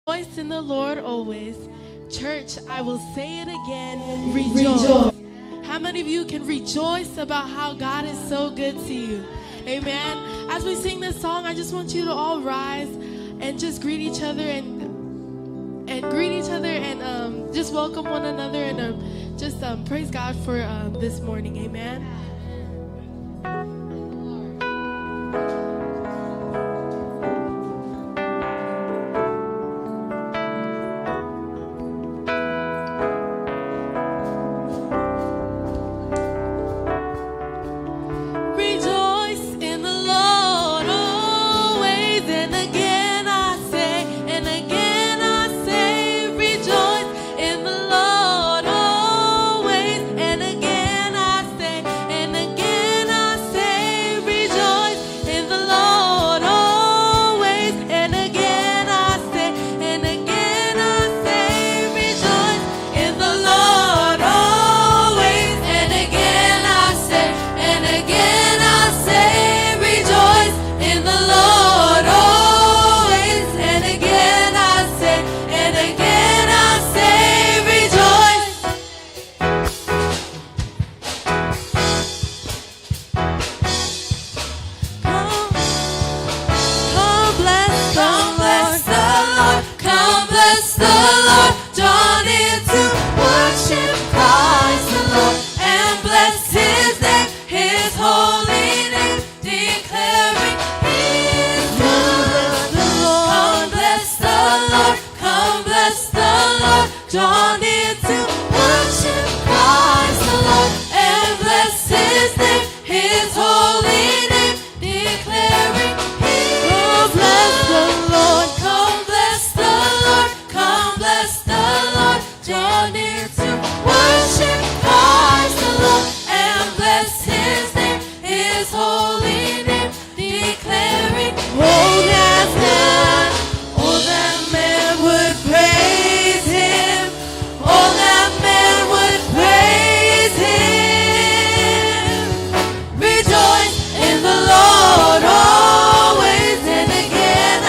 Rejoice in the Lord always. Church, I will say it again, rejoice. How many of you can rejoice about how God is so good to you? Amen. As we sing this song, I just want you to all rise and just greet each other and greet each other and just welcome one another and just praise God for this morning. Amen. Rejoice in the Lord always, and again I say, and again I say, rejoice in the Lord always, and again I say, and again I say, rejoice in the Lord always, and again I say, and again I say, rejoice in the Lord always, and again I say, and again I say, rejoice in the Lord always, and again I say, and again I say, rejoice. Come, come bless the Come bless Lord. the Lord, come bless the Lord. Draw near to worship Christ the Lord, and bless His name, His holy name, declaring His Come love. bless the Lord. Come bless the Lord, come bless the Lord. Draw near to worship Christ the Lord, and bless His name, His holy name, declaring His Come bless the love. Lord. Come bless the Lord, come bless the Lord. Draw near to worship Christ the Lord, and bless His name, His holy name, declaring Oh, His that love. man, oh, that man would praise him. Oh, that man would praise him. Rejoice in the Lord always, and again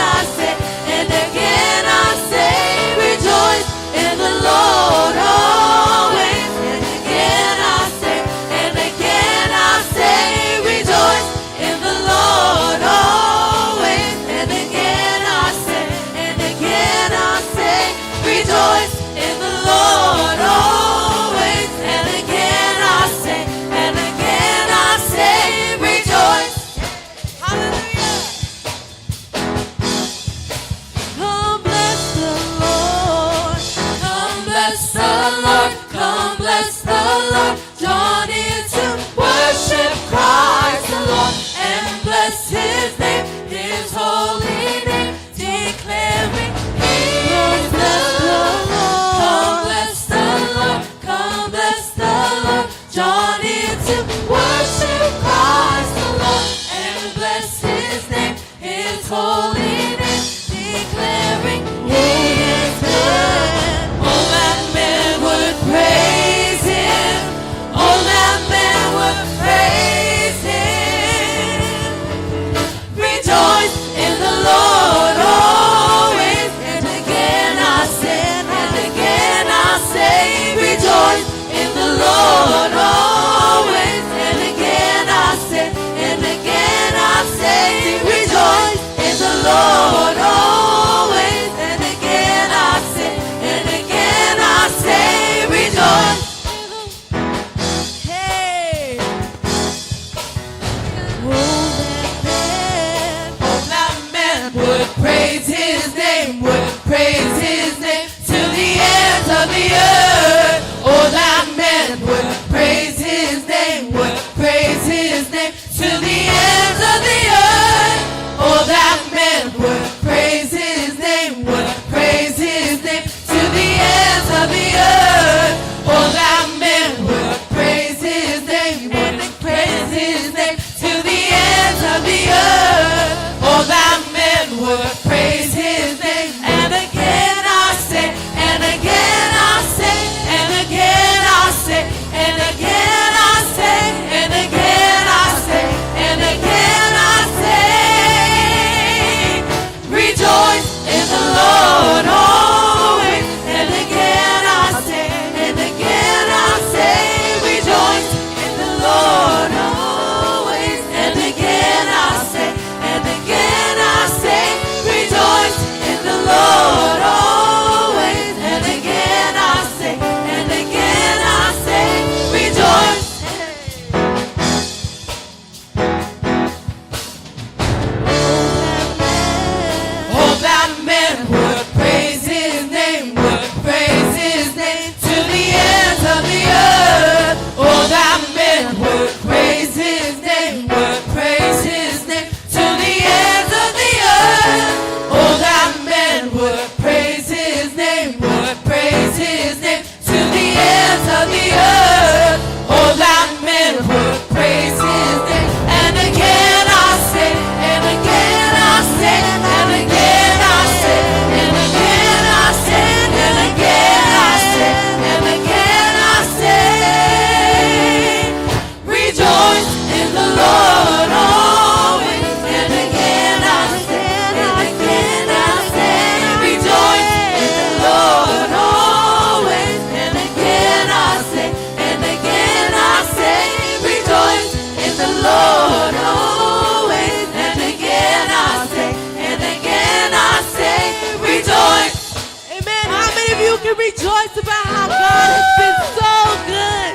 you can rejoice about how God has been so good.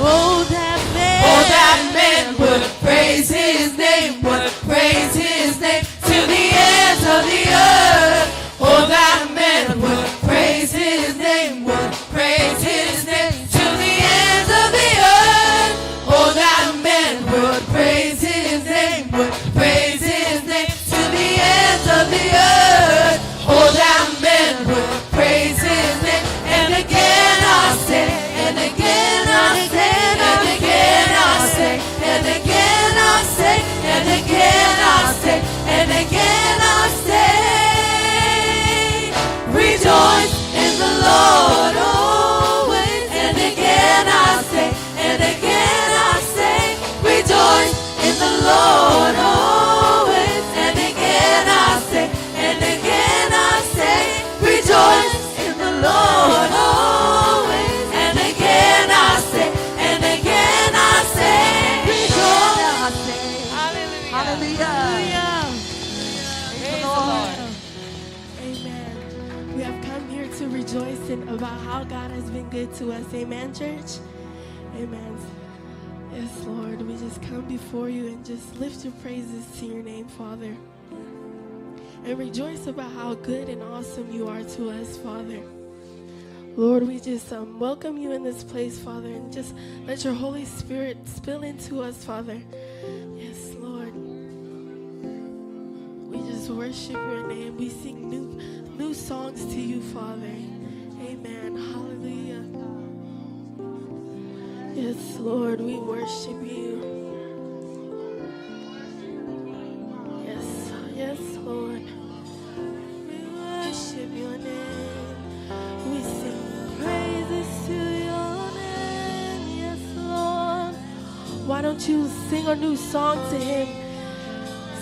Oh, that man. Oh, that men would praise his name, would praise his name to the ends of the earth. Oh, that men would praise his name, would praise his name to the ends of the earth. Oh, that men would praise his name, would praise his name to the ends of the earth. Oh, that men would praise his name. And again I say, and again I say, and again I say, and again I say, and again I say, and again I say, rejoice in the Lord always. And again I say, and again I say, rejoice in the Lord always. And again I say, and again I say, rejoice in the Lord always. And again I say, and again I say, rejoice. Hallelujah. Hallelujah. Praise the Lord. Amen. We have come here to rejoice in about how God has been good to us. Amen, church. Amen. Yes, Lord, we just come before you and just lift your praises to your name, Father. And rejoice about how good and awesome you are to us, Father. Lord, we just welcome you in this place, Father, and just let your Holy Spirit spill into us, Father. Yes, Lord. We just worship your name. We sing new songs to you, Father. Amen. Hallelujah. Yes, Lord, we worship you. Yes, yes, Lord. We worship your name. We sing praises to your name. Yes, Lord. Why don't you sing a new song to him?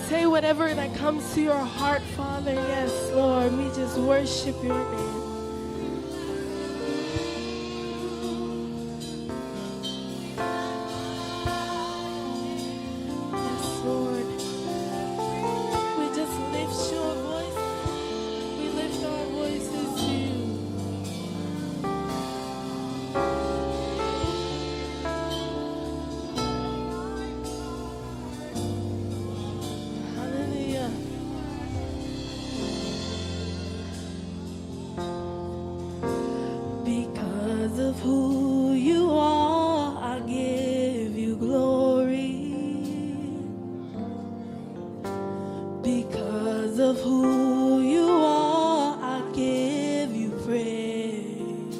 Say whatever that comes to your heart, Father. Yes, Lord. We just worship your name. Yes, Lord. We just lift your voice. We lift our voices to you. Hallelujah. Because of who you are, I give you glory. Because of who you are, I give you praise.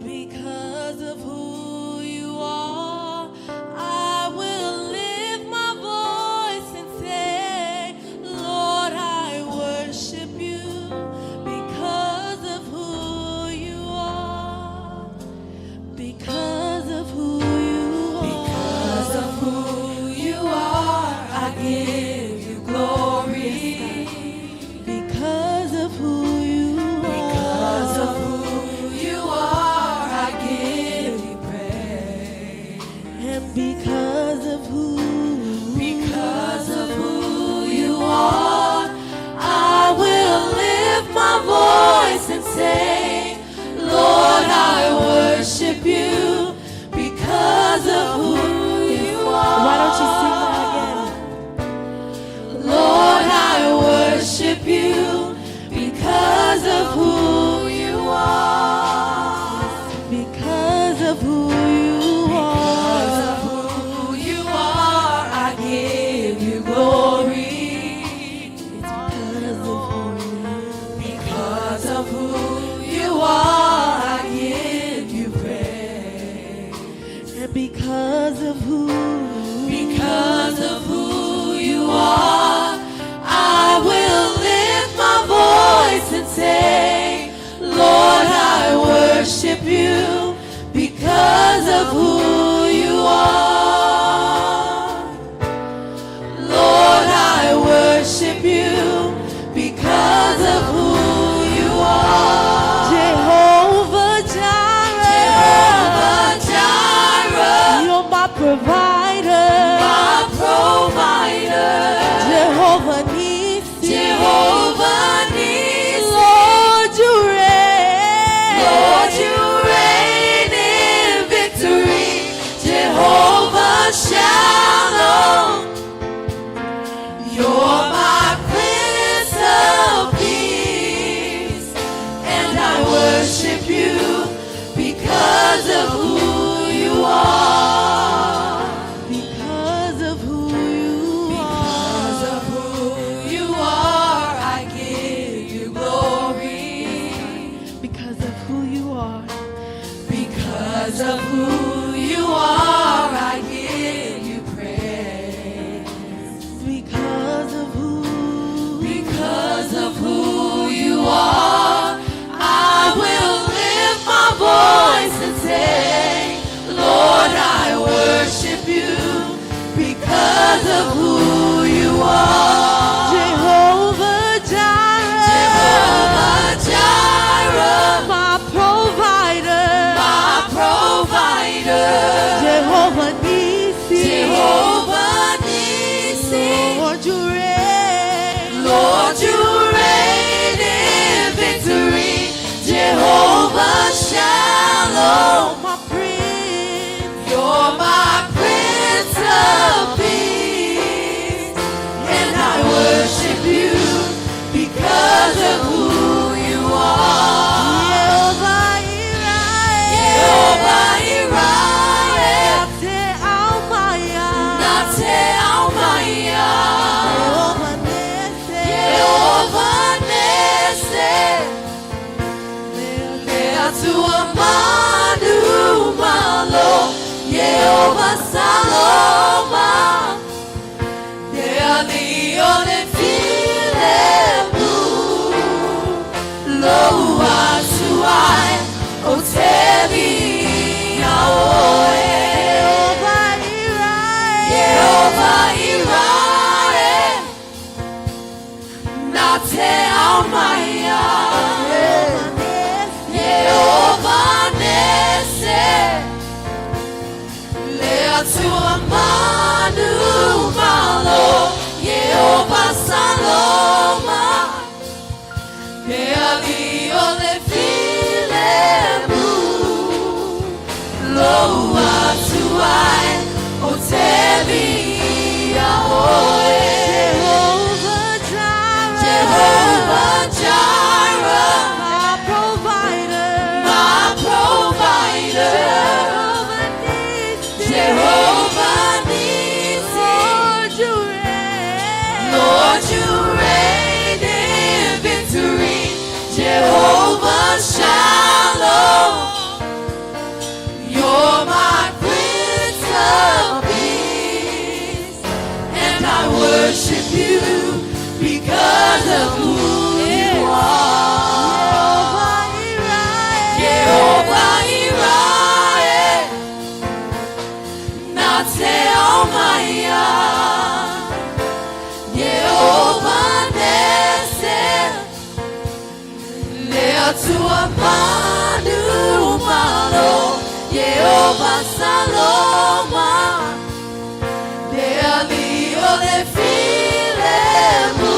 Because of who you are, I will lift my voice and say, Lord, I worship you because of who you are. Because of who you are, I give you praise. Because of who, Because of who you are, I will lift my voice and say, Lord, I worship you because of who you are. Jehovah Jireh, Jehovah Jireh, my provider, my provider. Jehovah Nissi, Jehovah Nissi, Lord, you reign. Lord, you reign in victory. Jehovah Shalom, my prince, you're my Prince of Peace, and I worship you because of who you are. Jehovah Jireh, Jehovah Jireh, Nate Almaya, Nate Almaya, Jehovah Nissi, Jehovah Nissi. Le Atua manu malo, Jehovah Saloma, Le ali o le filemu, Lo atu ai o te via oe. Jehovah Jireh, Jehovah Jireh, Na te aumaya, Jehovah Nissi, Jehovah Nese, Le Atua manu malo, Jehovah Saloma, Le ali o le filemu, Lo atu ai o te via oe. Jehovah Jireh, Jehovah Jireh, my provider, my provider. Jehovah Nissi, Jehovah Nissi, Lord, you reign. Lord, you reign in victory. Jehovah Shalom, you're my Prince of Peace, and I worship you because of who you are. Jehovah Jireh, Jehovah Jireh, Nate Almaya, Jehovah Nese, Le Atua manu malo, Jehovah Saloma, Le ali o le filemu,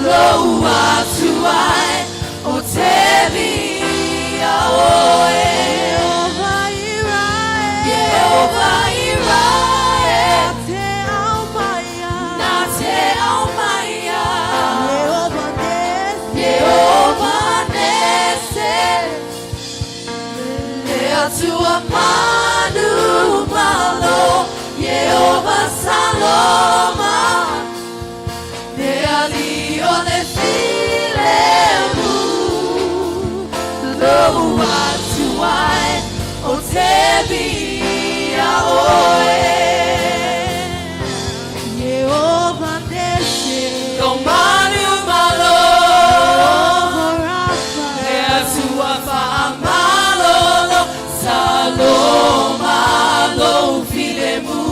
Lo atu ai o te via oe. Jehovah Jireh, Jehovah Jireh, Nate Almaya, Nate Almaya, Jehovah Nissi, Jehovah Nese, Le Atua manu malo, Jehovah Saloma, Le ali o le filemu, Lo atu ai o te via oe. Jehovah Nissi, Lo manu malo, Jehovah Rapha, Le Atua fa'amalolo, Saloma lo filemu,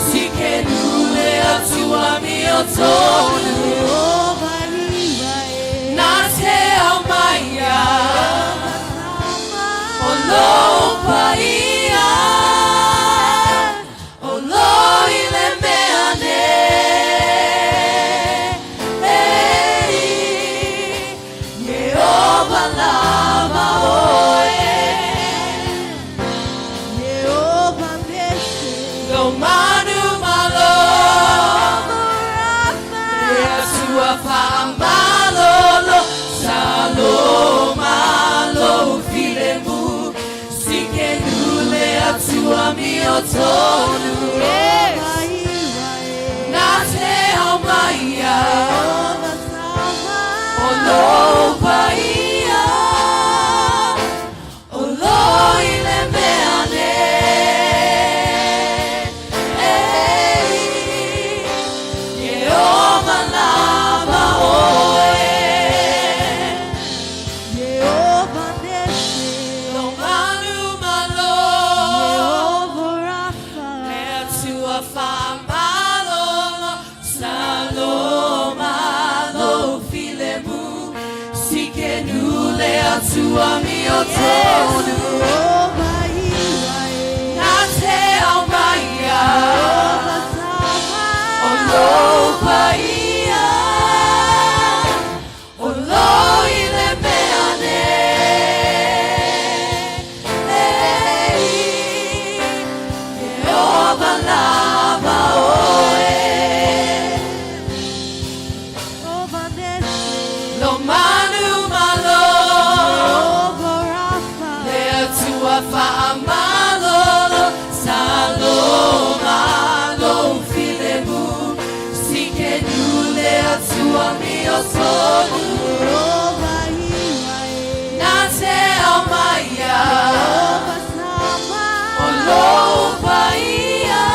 Sikenu le Atua mio tonu, Jehovah Jireh, Na te aumaya, O lo paia, O lo ile mea ne, Ei, Jehovah lava oe. Jehovah Nissi, Lo manu malo, Jehovah Rapha, Le Atua fa'amalolo, Saloma lo filemu, Sikenu le Atua mio tonu. Jehovah Jireh, Na te aumaya, Jehovah Salma, O lo paia, O lo le Atua amiotonu. Na te aumaia o lou paia o lo i le mea nei. Ieova lava oe. Lo manu malo le Atua faamalolo Saloma lou filemu Sikenu le Atua amiotonu. Na te aumaia o lou paia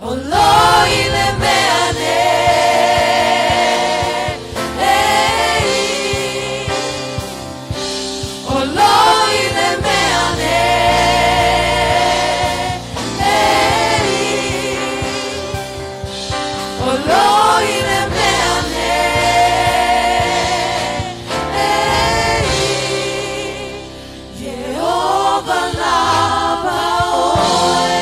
o lo i le mea nei. O lo i le mea nei. O lo i le mea nei. Ieova lava oe.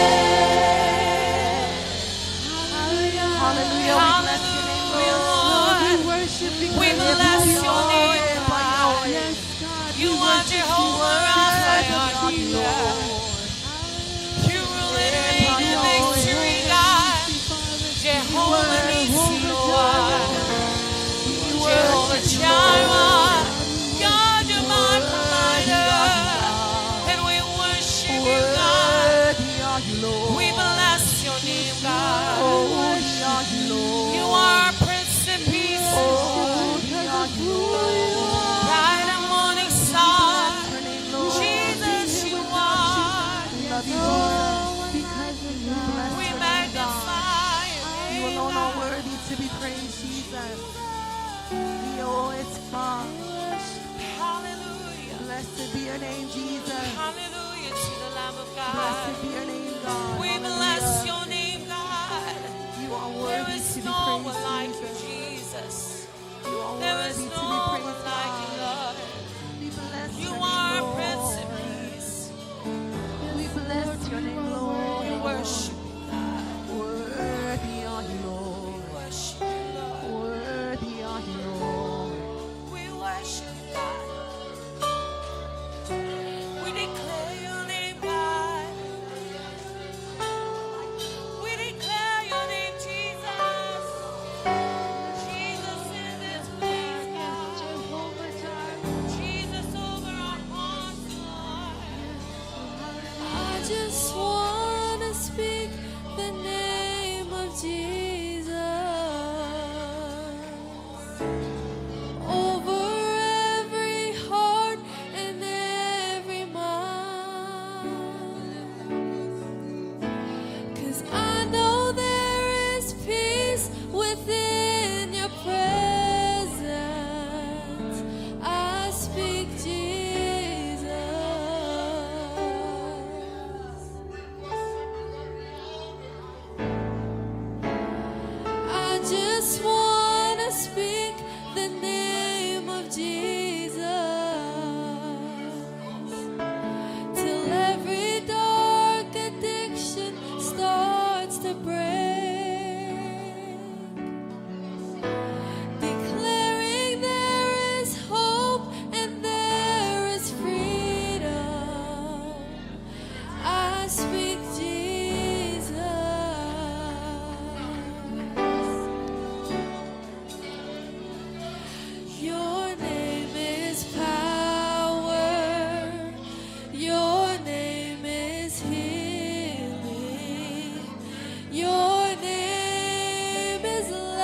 Hallelujah. We bless your name, Lord. Lord. We worship you. We bless your name, God. Yes, God. You We are worship you. Jehovah Rapha, our healer. You rule and reign in victory, God. Jehovah Nissi, Lord. Jehovah Jireh. God, you're my provider. And we worship you, God. Worthy are you, Lord. We bless your name, God. Holy are you, Lord. You are our Prince of Peace. Holy are you, Lord. Bright and morning star. Your name, Lord. Jesus, you are. We love you, Jesus. Because we bless We your name, God. magnify your You name, alone are God. worthy to be praised, Jesus. Hallelujah. Blessed be your name, Jesus. Hallelujah to the Lamb of God. Blessed be your name, God. We bless Hallelujah. your name, God. You are There worthy is to be no praised, one like you, Jesus. Jesus. You are There is worthy to no be one praised, like you, God. Lord. We bless You your are name, Prince of Lord. Peace. We bless your name, Lord. We worship you, God. Worthy are you, We Lord. worship you, Lord. Worthy are you, Lord. We worship you, God. We declare your name, God. We declare your name, Jesus. Jesus in this place, God. Jesus over our hearts, Lord. I just wanna speak the name of Jesus over every heart and every mind. 'Cause I know there is peace within your presence. I speak Jesus. I just wanna speak the name of Jesus till every dark addiction starts to break, declaring there is hope and there is freedom. I speak Jesus. Your name is power. Your name is healing. Your name is life.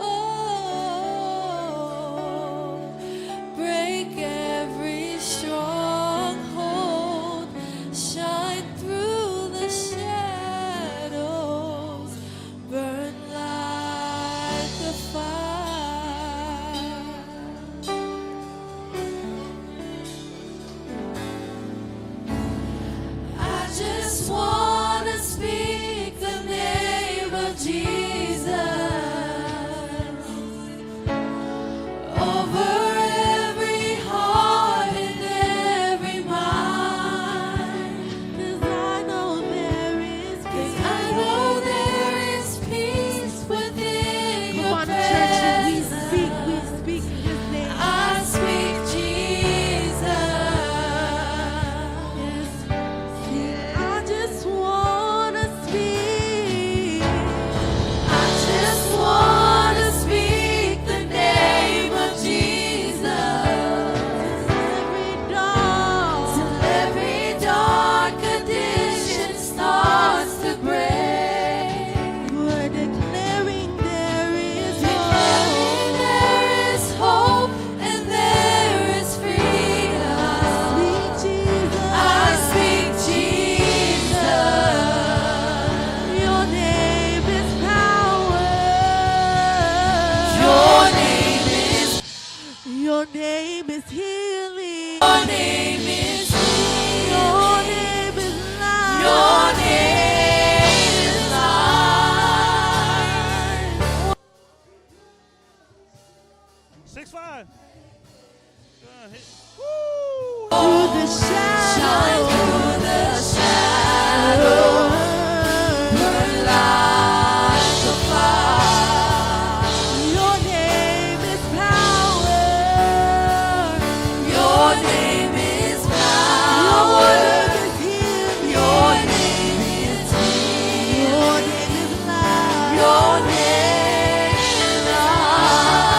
Oh, break every stronghold. Shine through the shadows. Burn like a fire. name is Your healing. name is life. Your name is life. 6'5". Hit. Woo! Through the shadow. Shine through the shadow, burn like a fire. Your name is power. Your name is Your power. name is healing. Your name is healing. Your name is life. Your name is life.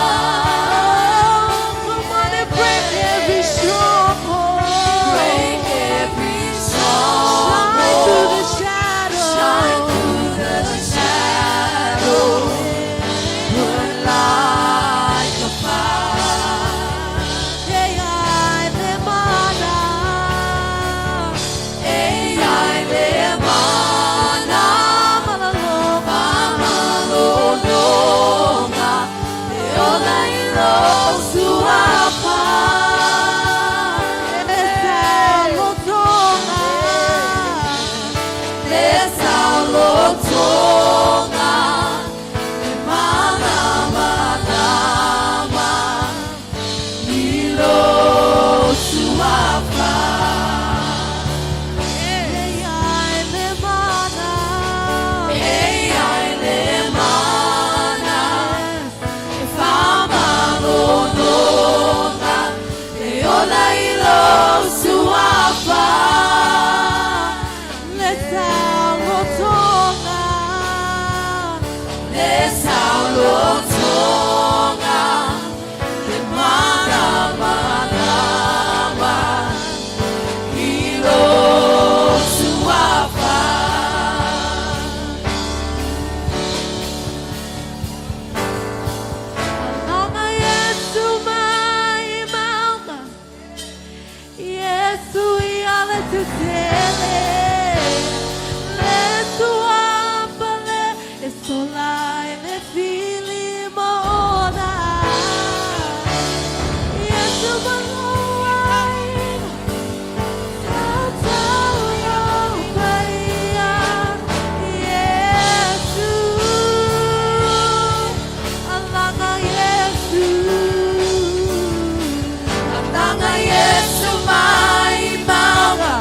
Come on and break every stronghold. Break every Shine through the stronghold. shadow. Shine through the shadow. Burn like a fire. E ai le mana. E ai le mana. Famalologa. E ola i lou suafa. Le saolotoga. Le saolotoga. E malamalama. I lou suafa. E ai le mana. E ai le mana. E famalologa. E ola i lou suafa. Le saolotoga. Le saolotoga. E malamalama. I lou suafa. Alaga Yesu mai mauga. Yesu i ala tetele. Le suafa le e sola i le fili mo'ona. Yesu maloaina. Tautau i paia. Yesu. Alaga Yesu. Alaga Yesu mai mauga.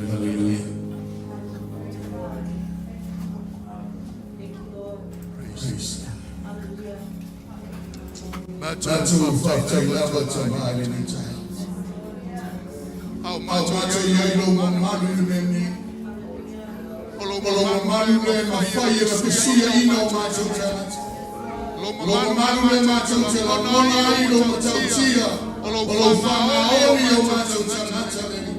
Hallelujah. Praise God. Matou faafetai lava Tamā i lenei taeao. A o matou i ai i lou mamalu i le mea nei. O lou mamalu lea e mafai e na fesuiaina o matou tagata. O lou mamalu lea matou te lagona ai i lou matautia. O lou faamaoni i o matou tagata lenei.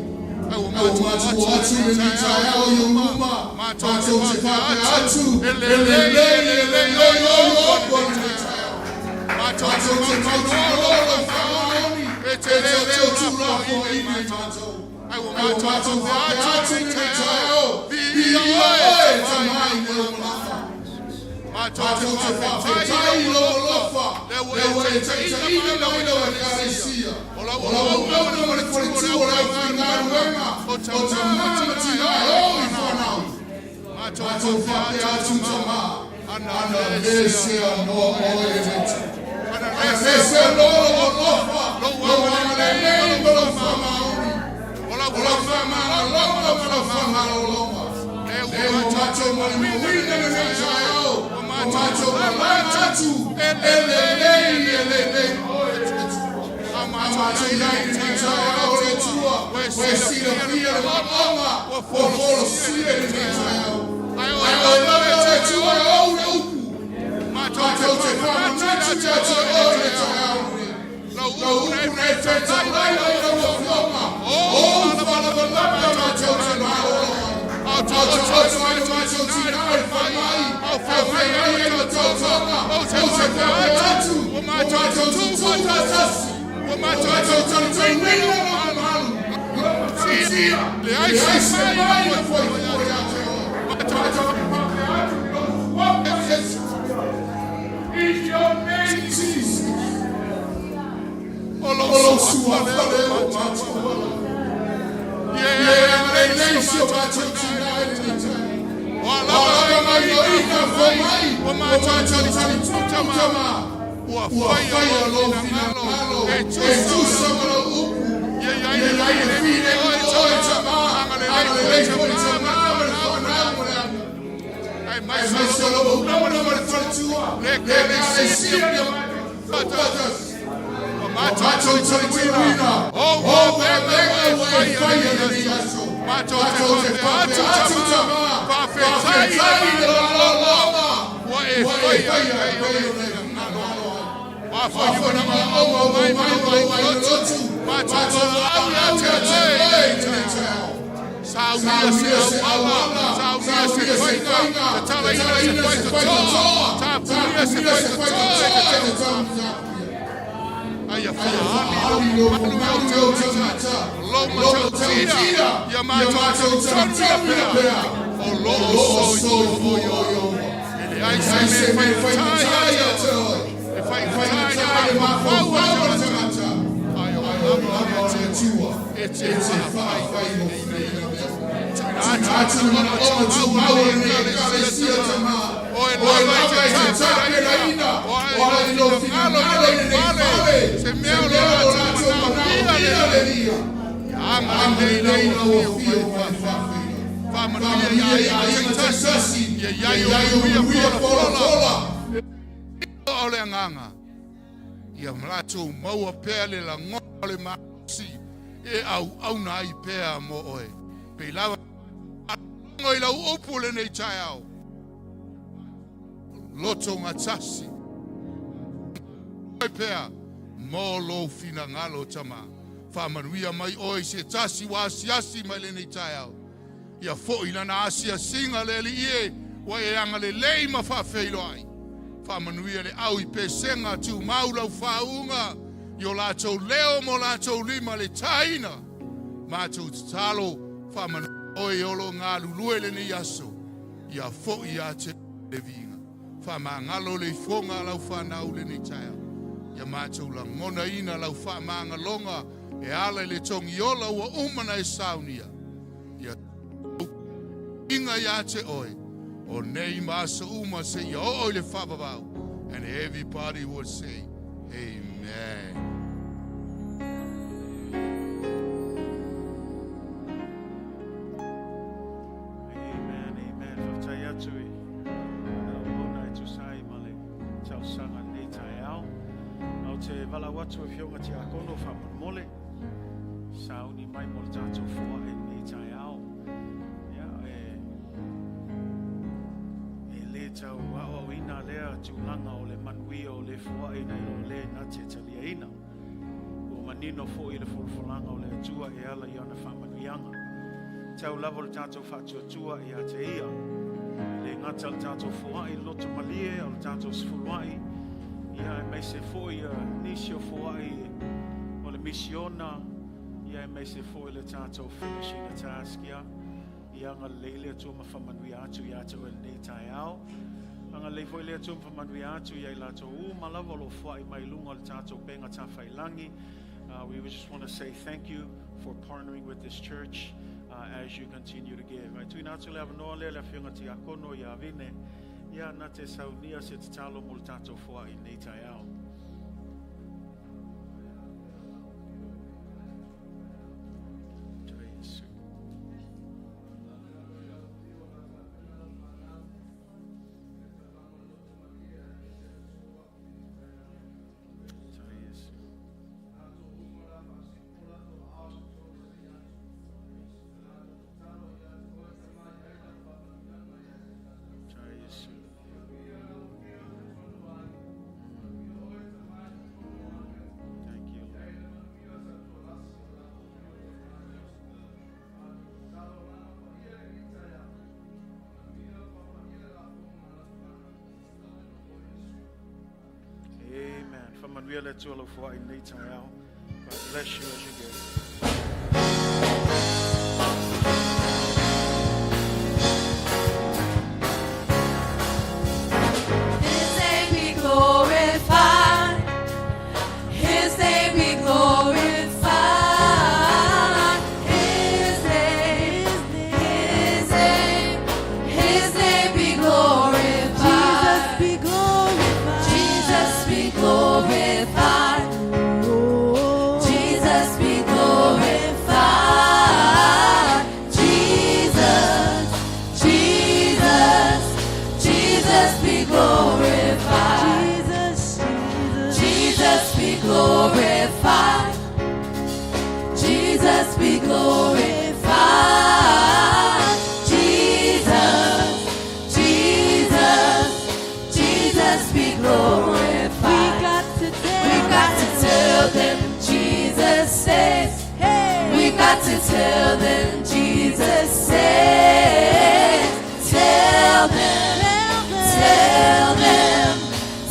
A ua matou o atu i lenei taeao i ou luma, matou te faapea atu, e lelei, e lelei olu atu lenei taeao. Matou te mautinoa lou faamaoni e te tuulafoaina i matou. A ua matou faapea atu i lenei taeao, viia oe, Tamā i mea uma lava. Matou te faafetai i lou alofa, lea ua e taitaiina mai lau Ekalesia, o lau auauna ma le faletua o le aufaigaluega o tamā ma tinā e oo i fanau. Matou faapea atu, Tamā, anavese anoa oe e le Atua. Anavese anoa lou alofa, lou agalelei ma lou faamaoni, o lau faamagaloga ma lau faamalologa. Lea ua matou molimauina lenei taeao, ua matou malaga atu, e lelei, e lelei oe le Atua. A matou i ai i lenei taeao le Atua, ua e silafia le manaoga ua folasia i lenei taeao. Ae oe lava atu ia te oe i le taeao lenei. Lau upu na e fetalai ai lau Afioga, o faalavelave a matou te malolo ai. A taoto mai lo matou tina i le falemai, a feagai ai ma taotoga, ou te faapea atu, ua matou tutu faatasi, ua matou talitonuina lou mamalu, lou matautia, leai se mea na fuaifua ia te oe. Matou te faapea atu i lou suafa Iesu. In your name, Jesus. O lou suafa lea ua matou ala. Ia e agalelei si o matou tina i lenei taeao. Ua lava mai loina fomai, ua matou talitonu tama, ua faia lou finagalo e tusa ma lau upu. Ia i ai le filemu o oe tama, agalelei foi tama ma le fanau ma le aga. Aemaise o lou auauna ma le faletua, le ekalesia ia matou faatasi. Ua matou talitonuina, o galuega ua e faia i lenei aso. Matou te faapea atu tama, faafetai i le loloma ua e faia e pei ona e finagalo ai. Faafofoga o mai mai mai mai lotu, matou valaau ia te oe i lenei taeao. Saunia se auala, saunia se faiga, tatalaina se faitotoa, tapunia se faitotoa e te taumatua. Aia faaali lou mamalu i ou tagata, o lou matautia, ia matou talitonu pea, o lo o soifua Iehowa. E leai se mea e faigata ia te oe, e faigata i le mafaufau o le tagata, ae o lava o le Atua e te faafaigofieina mea uma. Tuuina atu le manaoga tumau o lenei Ekalesia tama, o oe lava e te tapenaina, o a i lou finagalo i lenei fale, se mea o lo latou manaomia le Alii, ia agalelei lau Afioga i le faafeiloai. Faamanuia i aiga taitasi, ia i ai o manuia folafola. O le agaga ia latou maua pea le lagona o le malosi e auauna ai pea mo oe. Pei lava faalogo i lau upu lenei taeao, loto gatasi pea mo lou finagalo tama. Faamanuia mai oe i se tasi ua asiasi mai lenei taeao. Ia foi lana asiasiga le Alii e, ua e agalelei ma faafeiloai. Faamanuia le au i pesega tumau lau faauuga i o latou leo ma o latou lima le taina. Matou tatalo, faamanuia oe o lo o galulue lenei aso, ia foi ia te le viiga. Faamagalo le ifoga a lau fanau lenei taeao. Ia matou lagonaina lau faamagaloga e ala i le togiola ua uma na e saunia. Ia inga ia te oe, o nei ma aso uma seia oo i le faavavau. And everybody would say, Amen. Amen, amen. Faafetai atu i ana auauna e tusa ai ma le talosaga i lenei taeao. A ou te valaau atu e Afioga Tiakono faamolemole, sauni mai mo le tatou foaʻe i lenei taeao. Ia, e, e le tau aoaoina lea tulaga o le manuia o le foaʻe nai lo le na te taliaina. Ua manino foi le folafolaga o le Atua e ala i ana faamanuiaga. Tau lava o le tatou faatuatua ia te Ia. E le gata le tatou foai i le loto malie, o le tatou sefuluai, ia aemaise foi ia nisi o foai o le misiona, ia aemaise foi le tatou finishing the task, ia. Ia agalelei le Atua ma faamanuia atu ia te oe lenei taeao. Agalelei foi le Atua ma faamanuia atu ia i latou uma lava o lo o foai mai luga o le tatou upega tafailagi. We just want to say thank you for partnering with this church as you continue to give. Ai tuina atu le avanoa lea le Afioga Tiakono ia Vine, ia na te saunia se tatalo mo le tatou foai i lenei taeao. Faamanuia le Atua lau foai i lenei taeao. God bless you as you give. His name be glorified. His name be glorified. His name, His name, His name be glorified. Jesus be glorified. Jesus be glorified. Oh. Jesus be glorified. Jesus, Jesus, Jesus be glorified. Jesus, Jesus. Jesus be glorified. Jesus be glorified. Jesus, Jesus, Jesus be glorified. We got to tell. We got to tell them Jesus saves. Hey. We got to tell them Jesus saves. Tell them, tell them,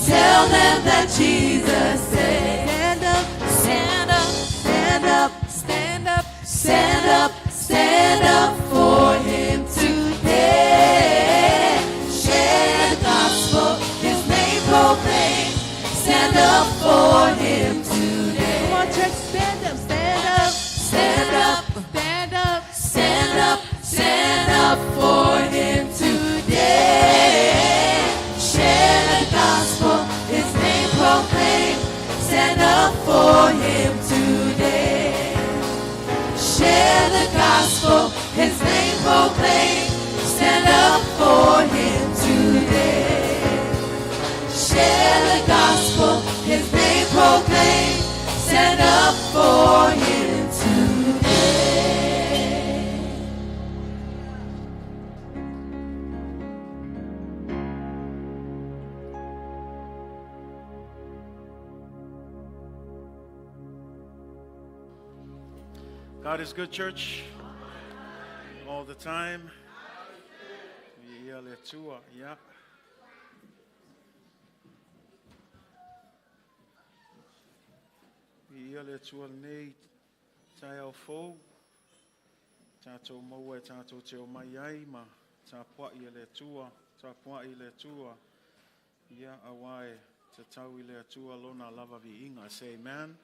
tell them that Jesus saves. Stand up, Stand up, stand up, stand up, stand up, stand up for him today. Share the gospel, his name proclaim. Stand up for him today. Come on, church, stand up, stand up, Stand up, stand up. stand up, stand up for him today. Share the gospel, his name proclaim. Stand up for him today. Share the gospel, his name proclaim. Stand up for him today. Share the gospel, his name proclaim. Stand up for him today. God is good, church. All the time. Ia le Atua, ia. Ia le Atua lenei taeao fou. Tātou maua e tātou te o mai ai ma tapuai e le Atua, tapuai i le Atua. Ia auā e tatau i le Atua lona lava viiga. Say amen.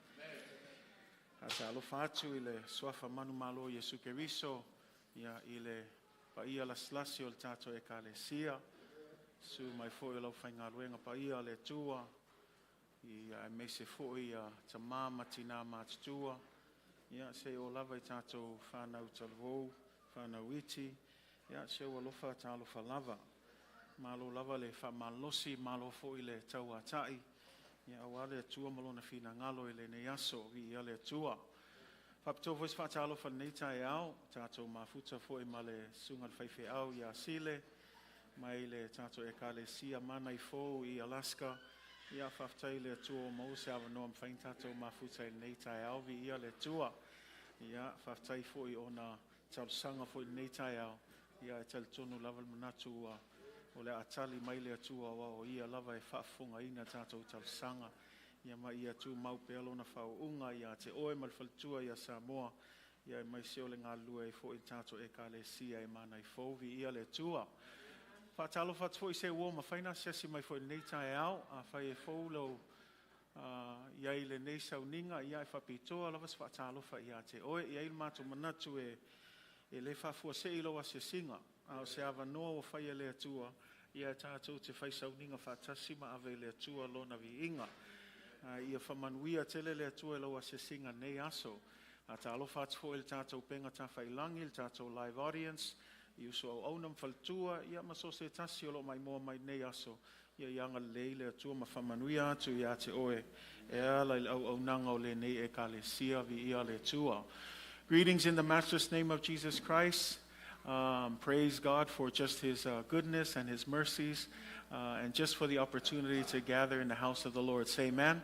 A faatalofa atu i le suafa manumalo o Iesu Keriso, ia i le paia lasilasi o le tatou ekalesia, susu mai foi o le aufaigaluega paia a le Atua, ia aemaise foi ia tamā ma tinā matutua, ia seia oo lava i tatou fanau talavou, fanau iti, ia se ua alofa talofa lava. Malo lava le faamalolosi, malo foi le tauata'i, ia auā le Atua ma lona finagalo i lenei aso, viia le Atua. Faapitoa foi se faatalofa i lenei taeao, tatou mafuta foi ma le susuga i le faifeau ia Sile, mai le tatou ekalesia Mana i Fou i Alaska. Ia faafetai i le Atua ua maua se avanoa e mafai ona tatou mafuta i lenei taeao, viia le Atua. Ia faafetai foi ona talosaga foi i lenei taeao, ia e talitonu lava le manatu ua o le a tali mai le Atua aua o Ia lava e faafofogaina tatou talosaga. Ia ma ia tumau pea lona faauuga ia te oe ma le faletua ia Samoa, ia aemaise o le galulue ai foi i le tatou ekalesia e Mana i Fou, viia le Atua. Faatalofa atu foi i se ua mafai ona asiasi mai foi i lenei taeao, afai e fou lou i ai i lenei sauniga, ia e faapitoa lava se faatalofa ia te oe. E i ai le matou manatu e e le faafuasei lou asiasiga, a o se avanoa ua faia e le Atua, ia e tatou te fai sauniga faatasi ma ave i le Atua lona viiga. Ia faamanuia tele le Atua i lau asiasiga i lenei aso. Faatalofa atu foi i le tatou upega tafailagi, le tatou live audience, i uso auauna ma faletua, ia ma so o se tasi o lo o maimoa mai i lenei aso. Ia ia agalelei le Atua ma faamanuia atu ia te oe e ala i le auaunaga o lenei ekalesia, viia le Atua. Greetings in the matchless name of Jesus Christ. Praise God for just His goodness and His mercies, and just for the opportunity to gather in the house of the Lord. Say amen.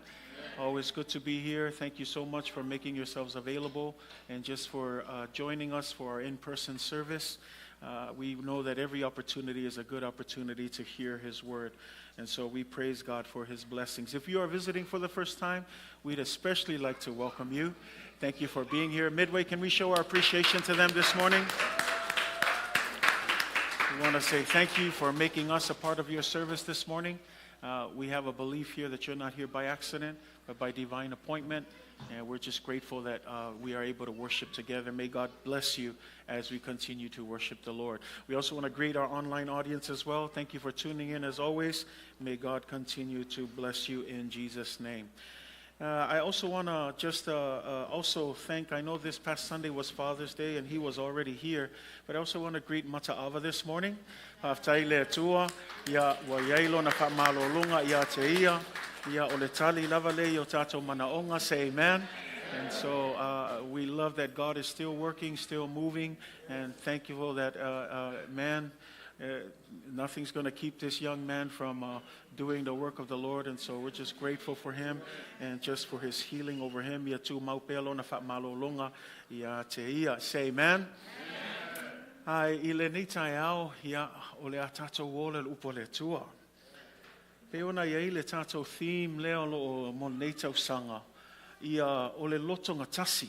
Always good to be here. Thank you so much for making yourselves available and just for joining us for our in-person service. We know that every opportunity is a good opportunity to hear His word. And so we praise God for His blessings. If you are visiting for the first time, we'd especially like to welcome you. Thank you for being here. Midway, can we show our appreciation to them this morning? We want to say thank you for making us a part of your service this morning. We have a belief here that you're not here by accident, but by divine appointment. And we're just grateful that we are able to worship together. May God bless you as we continue to worship the Lord. We also want to greet our online audience as well. Thank you for tuning in as always. May God continue to bless you in Jesus' name. I also want to just also thank, I know this past Sunday was Father's Day and he was already here, but I also want to greet Mata'ava this morning. Fa'afetai le Atua, ia ua iai lona fa'amalōlōga ia te ia, ia o le tali lava lea i o tātou manaʻoga, say amen. And so we love that God is still working, still moving, and thank you for that man. Nothing's going to keep this young man from doing the work of the Lord, and so we're just grateful for him and just for his healing over him. Ia tumau pea lona fa'amalōlōga ia te ia. Say amen. Ai, i lenei taeao, ia, o le a tātou ola le upu a le Atua. Pei ona i ai le tātou theme lea o loo mo nei tausaga, ia o le loto gatasi.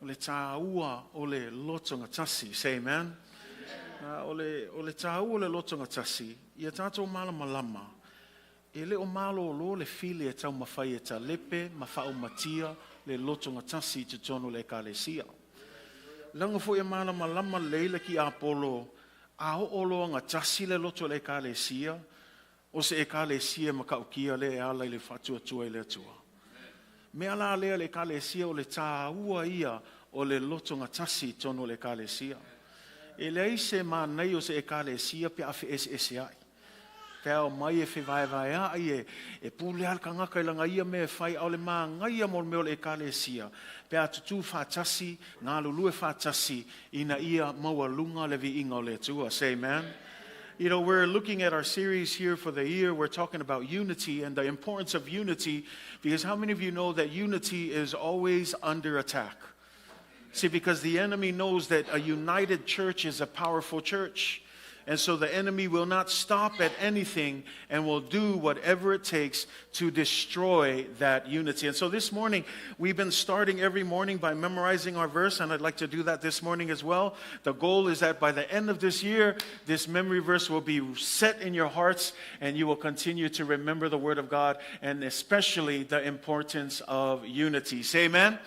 O le tāua o le loto gatasi. Say amen. O le tāua o le loto gatasi, ia tātou malamalama, e le o malōlō le fili e taumafai e talepe ma faaumatia le loto gatasi i totonu o le ekalesia. Laga foi e malamalama lelei le tiapolo a oo loa gatasi le loto o le ekalesia, o se ekalesia matautia lea e ala i le faatuatua i le Atua. Mea la lea le ekalesia o le tāua ia o le loto gatasi i totonu o le ekalesia. E leai se manaia o se ekalesia pe a feeseeseaʻi. Pe ao mai e fevaevaeaʻi e pule a le tagata i laga ia mea e fai ʻaʻole magaia mo le mea o le ekalesia. Pe a tutū faatasi, galulue faatasi, ina ia maualuga le viiga o le Atua. Say amen. We're looking at our series here for the year. We're talking about unity and the importance of unity because how many of you know that unity is always under attack? See, because the enemy knows that a united church is a powerful church. And so the enemy will not stop at anything and will do whatever it takes to destroy that unity. And so this morning, we've been starting every morning by memorizing our verse, and I'd like to do that this morning as well. The goal is that by the end of this year, this memory verse will be set in your hearts, and you will continue to remember the Word of God, and especially the importance of unity. Say amen.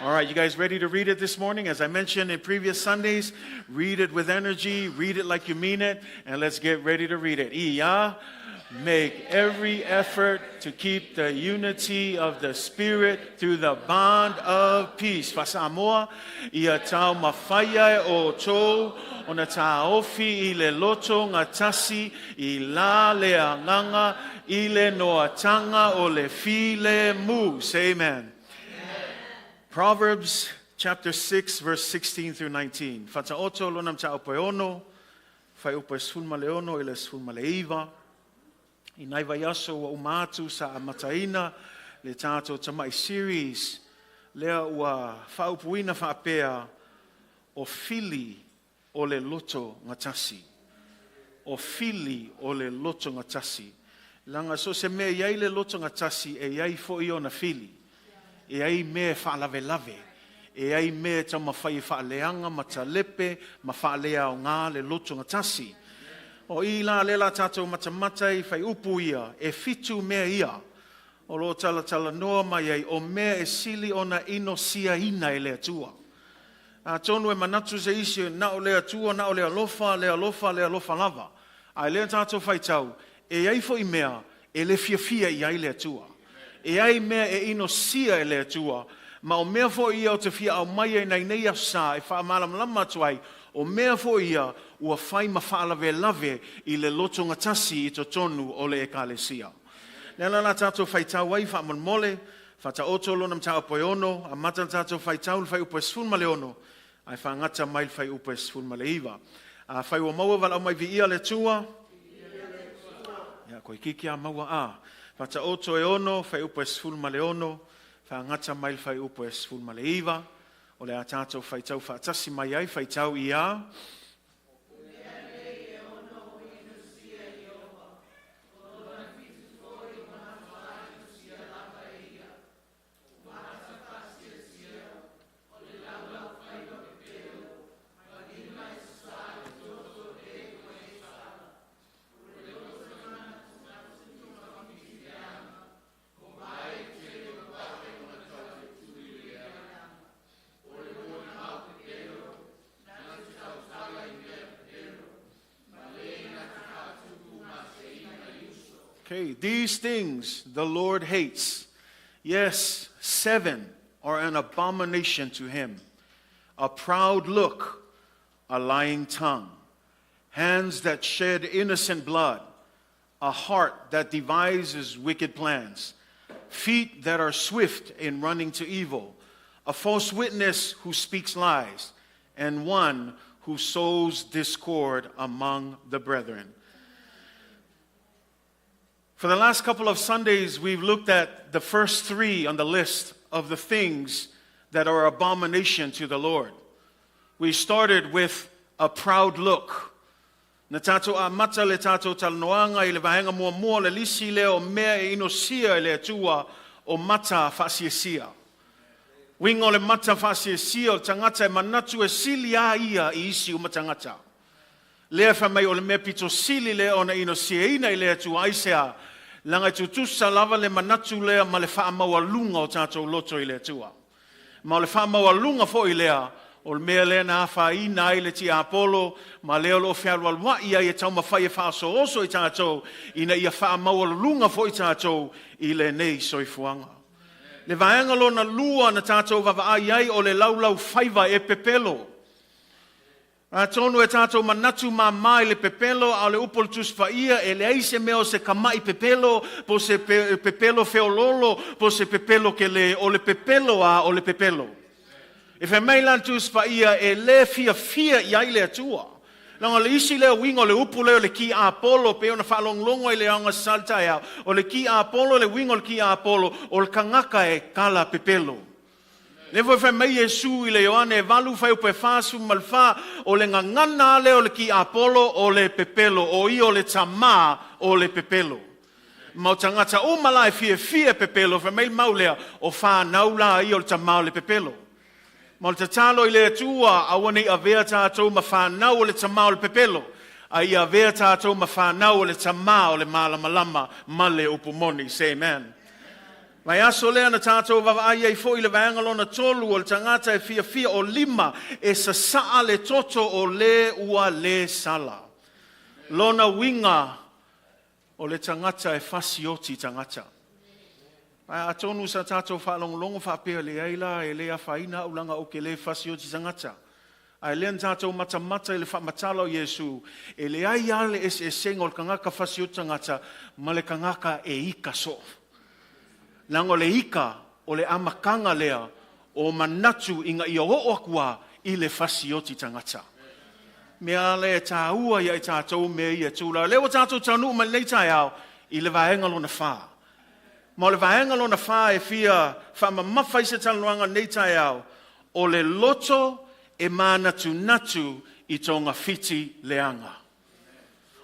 All right, you guys ready to read it this morning? As I mentioned in previous Sundays, read it with energy, read it like you mean it, and let's get ready to read it. Ia, make every effort to keep the unity of the Spirit through the bond of peace. Faa-Samoa, ia taumafaia e outou, ona taofi i le loto gatasi i la le agaga i le noataga o le filemu. Say amen. Proverbs chapter 6, verse 16 through 19. Faataoto lona mataupu e 6, fuaiupu e 16 i le 19. I nai vaiaso ua uma atu sa amataina le tātou tamaʻi series lea ua faaupuina faapea o fili o le loto gatasi. O fili o le loto gatasi. Laga so se mea i ai le loto gatasi e iai foi ona fili. E ai mea e faalavelave. E ai mea e taumafai e faaleaga ma talepe ma faaleaogā le loto gatasi. O i la le la tātou matamata i fuaiupu ia, e 7 mea ia. O lo talatalanoa mai ai o mea e sili ona inosiaina e le Atua. Atonu e manatu se isi na o le Atua, na o le alofa, le alofa, le alofa lava. Ae lea tātou faitau, e ai foi mea e le fiafia i ai le Atua. E ai mea e inosia e le Atua. Ma o mea foi ia o te fia aumaia i nei nei aso e faamalamalama atu ai, o mea foi ia ua fai ma faalavelave i le loto gatasi i totonu o le ekalesia. Le ala la tātou faitau ai faamolemole, Faataoto lona mataupu e 6, amata le tātou faitau le fuaiupu e 16, ae faagata mai le fuaiupu e 19. Afai ua maua valaau mai viia le Atua. Ia, koe kiki a maua a. Faataoto e 6, fuaiupu e 16, faagata mai le fuaiupu e 19. O le a tātou faitau faatasi mai ai, faitau ia. Okay, these things the Lord hates. Yes, seven are an abomination to him a proud look, a lying tongue, hands that shed innocent blood, a heart that devises wicked plans, feet that are swift in running to evil, a false witness who speaks lies, and one who sows discord among the brethren. For the last couple of Sundays, we've looked at the first three on the list of the things that are abomination to the Lord. We started with a proud look. Na tātou amata le tātou talanoaga i le vaega muamua le lisi lea o mea e inosia e le Atua o mata faasiasia. Uiga o le mata faasiasia o le tagata e manatu e sili a ia i isi uma tagata. Lea fai mai o le mea pito sili lea ona inosiaina i le Atua aisea, leaga e tutusa lava le manatu lea ma le faamaualuga o tatou loto i le Atua. Ma o le faamaualuga foi lea, o le mea lea na afaina ai le tiapolo, ma lea o lo o fealualuai ai e taumafai e faaosooso i tatou, ina ia faamaualuluga foi tatou i lenei soifuaga. Le vaega lona lua na tatou vaavaai ai o le laulaufaiva e pepelo. Atonu e tatou manatu māmā i le pepelo, a o le upu o le Tusi Paia, e leai se mea o se kama'i pepelo, po o se pepelo feoloolo, po o se pepelo kele, o le pepelo a o le pepelo. E fai mai la le Tusi Paia, e le fiafia i ai le Atua. Leaga o le isi lea uiga o le upu lea o le tiapolo, pei ona faalogologo ai le aoga sa le taeao, o le tiapolo, le uiga o le tiapolo, o le tagata e tala pepelo. Lea foi fai mai Iesu i le Ioane 8 fuaiupu e 44, o le gagana lea o le tiapolo o le pepelo, o ia o le tamā o le pepelo. Ma o tagata uma la e fiafia e pepelo, fai mai le mau lea, o whānau la ia o le tamā o le pepelo. Ma o le tatalo i le Atua, aua nei avea tatou ma whānau o le tamā o le pepelo, a ia avea tatou ma whānau o le tamā o le malamalama ma le upu moni. Say amen. Mai aso lea na tātou vaavaai ai foi le vaega lona tolu o le tagata e fiafia o lima e sasaa le toto o le ua le sala. Lona uiga o le tagata e fasioti tagata. Ai atonu sa tātou faalogologo faapea leai la e le afaina au leaga ou te le fasioti tagata. Ae lea na tātou matamata i le faamatala o Iesu, e leai a le eseesega o le tagata fasioti tagata ma le tagata e ika soo. Leaga o le ika o le amataga lea o manatu ina ia oo atu a i le fasioti tagata. Mea le e tāua ia i tātou mea ia tūla. Lea ua tātou taunuu mai lenei taeao i le vaega lona whā. Ma o le vaega lona whā e fia whaamamafa i se talanoaga nei taeao, o le loto e mānatunatu i togafiti leaga.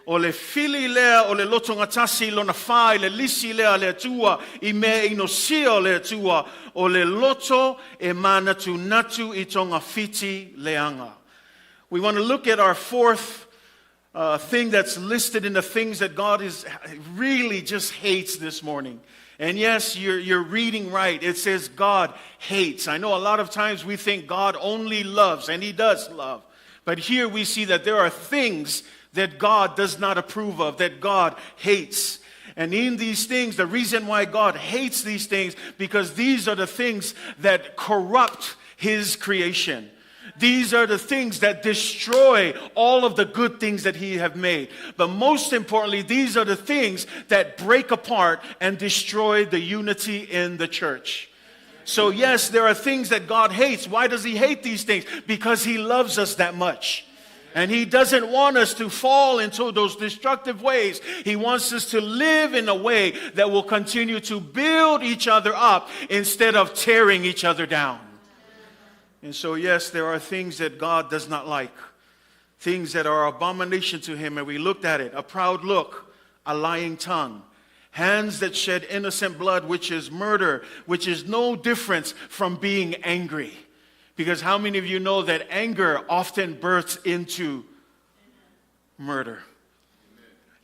O le fili lea o le lotogatasi lona whā i le lisi lea le Atua i mea inosia o le Atua, o le loto e mānatunatu i togafiti leaga. We want to look at our fourth thing that's listed in the things that God is really just hates this morning. And yes, you're reading right. It says God hates. I know a lot of times we think God only loves, and He does love. But here we see that there are things that God does not approve of, that God hates. And in these things, the reason why God hates these things, because these are the things that corrupt His creation. These are the things that destroy all of the good things that He have made. But most importantly, these are the things that break apart and destroy the unity in the church. So yes, there are things that God hates. Why does He hate these things? Because He loves us that much. And He doesn't want us to fall into those destructive ways. He wants us to live in a way that will continue to build each other up instead of tearing each other down. And so, yes, there are things that God does not like, things that are abomination to Him. And we looked at it: a proud look, a lying tongue, hands that shed innocent blood, which is murder, which is no difference from being angry. Because how many of you know that anger often births into murder?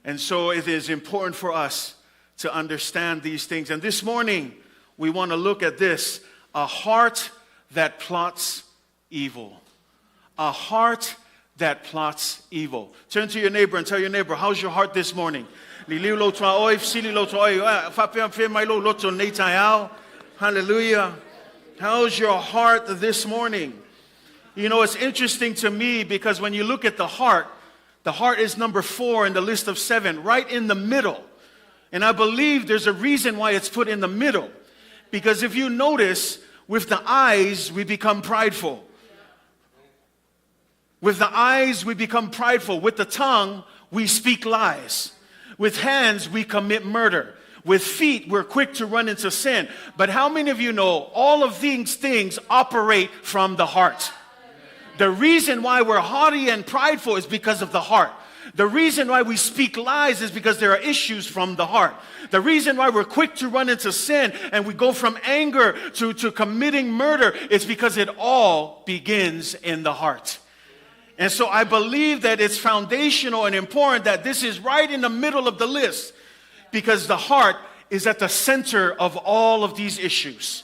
And so it is important for us to understand these things. And this morning, we want to look at this: a heart that plots evil. A heart that plots evil. Turn to your neighbor and tell your neighbor, how's your heart this morning? Liliu lou tuaoi, fesili lou tuaoi, ah, faapea fea mai lou loto nei taeao. Hallelujah. How's your heart this morning? You know, it's interesting to me because when you look at the heart is number 4 in the list of 7, right in the middle. And I believe there's a reason why it's put in the middle. Because if you notice, with the eyes, we become prideful. With the eyes, we become prideful. With the tongue, we speak lies. With hands, we commit murder. With feet, we're quick to run into sin. But how many of you know all of these things operate from the heart? The reason why we're haughty and prideful is because of the heart. The reason why we speak lies is because there are issues from the heart. The reason why we're quick to run into sin and we go from anger to committing murder is because it all begins in the heart. And so I believe that it's foundational and important that this is right in the middle of the list, because the heart is at the center of all of these issues.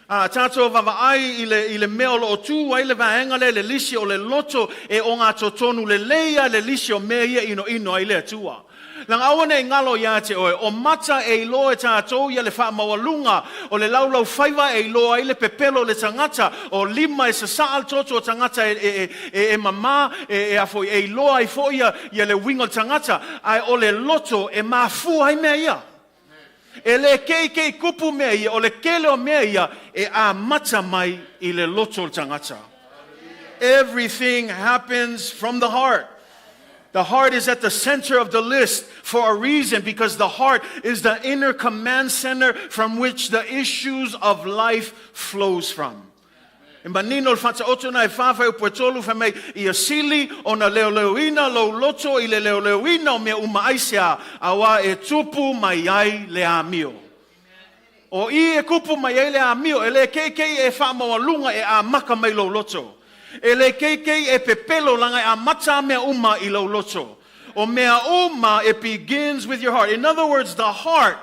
Tātou vaavaai i le mea o loo tū ai le vaega lea le lisi o le loto e o ngā totonu le leia le lisi o mea ia inoino ai le Atua. Langa aua nei ngalo ia te oe, o mata e iloa e tātou ia le whaamaualunga, o le laulau faiva e iloa ai le pepelo o le tangata, o lima e sasaa le toto o tangata e mama, e afoi, e iloa ai fo ia, ia le winga o le tangata, ai o le loto e mafua ai mea ia. E le kei kupu mea ia, o le kele o mea ia, e a mata mai i le loto o le tangata. Everything happens from the heart. The heart is at the center of the list for a reason, because the heart is the inner command center from which the issues of life flows from. E manino le whataoto na e whawhai o puetolu wha mei i a sili o na leo leo ina lou loto i le leo leo ina o mea uma aisea awa e tupu mai ai le amio. O i e kupu mai ai le amio e le keikei e whaamaualunga e a maka mai lou loto. E le keikei e pepelo langa e a mata mea uma i lou loto. O mea uma, it begins with your heart. In other words, the heart,